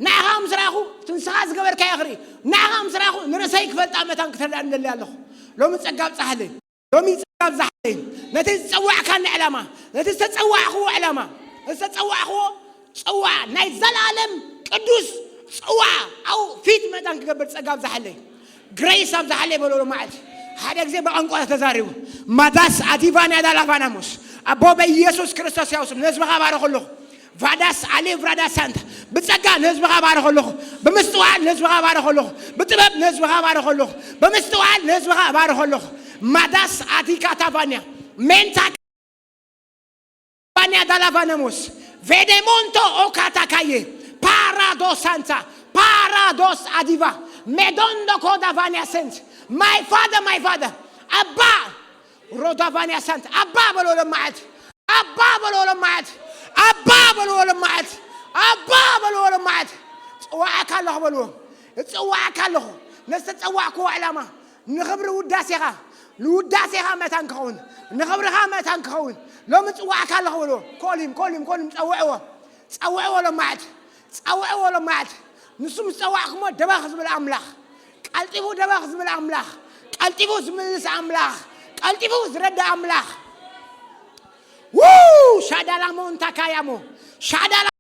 ንዓኻ ምስ ረኣኹ እቲ ንስኻ ዝገበርካዮ ክርኢ፣ ንዓኻ ምስ ረኣኹ ንርእሰይ ክፈልጣ መታን ክተርዳእኒ ደሊ ኣለኹ። ሎሚ ጸጋ ኣብጽሓለይ፣ ሎሚ ጸጋ ኣብዝሓለይ፣ ነቲ ዝጸዋዕካኒ ዕላማ፣ ነቲ ዝተጸዋዕክዎ ዕላማ፣ ዝተጸዋዕክዎ ጽዋዕ፣ ናይ ዘለኣለም ቅዱስ ጽዋዕ፣ ኣብኡ ፊት መታን ክገብር ጸጋ ኣብዝሓለይ፣ ግሬስ ኣብዝሓለይ በሎ። ሎማዓልቲ ሓደ ግዜ ብቋንቋ ተዛሪቡ፣ ማዳስ ኣዲቫንያ ዳላቫናሞስ፣ ኣቦ በኢየሱስ ክርስቶስ ያው ስም ነዚ ብኻ ባረኹ ኣለኹ። ቫዳስ ኣሌ ቭራዳስ ሳንታ፣ ብጸጋ ነዚ ብኻ ባረኹ ኣለኹ። ብምስትውዓል ነዚ ብኻ ባረኹ ኣለኹ። ብጥበብ ነዚ ብኻ ባረኹ ኣለኹ። ብምስትውዓል ነዚ ብኻ ባረኹ ኣለኹ። ማዳስ ኣቲካታ ቫንያ፣ ሜንታ ቫንያ ዳላቫነሞስ፣ ቬዴሞንቶ ኦካታ ካየ፣ ፓራዶስ ሳንታ፣ ፓራዶስ ኣዲቫ፣ ሜዶንዶ ኮዳ ቫንያ ሰንት፣ ማይ ፋደ፣ ማይ ፋደ፣ ኣባ ሮዳ ቫንያ ሳንት፣ ኣባ በሎ ለማዓት፣ ኣባ በሎ ለማዓት፣ ኣባ በሎ ለማዓት፣ ኣባ በሎ ለማዓት። ጽዋዕካ ኣለኹ በልዎ። እጽዋዕካ ኣለኹ። ነዚ ተጸዋዕክዎ ዕላማ ንኽብሪ ውዳሴኻ፣ ንውዳሴኻ መታን ክኸውን፣ ንኽብርኻ መታን ክኸውን ሎሚ ጽዋዕካ ኣለኹ በልዎ። ኮሊም፣ ኮሊም፣ ኮሊም ጸውዕዎ። ጸውዕዎ ሎማዕት፣ ጸውዕዎ ሎማዕት። ንሱ ምስ ጸዋዕኩሞ ደባኽ ዝብል ኣምላኽ፣ ቀልጢፉ ደባኽ ዝብል ኣምላኽ፣ ቀልጢፉ ዝምልስ ኣምላኽ፣ ቀልጢፉ ዝረዳ ኣምላኽ። ው ሻዳላሞ እንታካያሞ ሻዳላ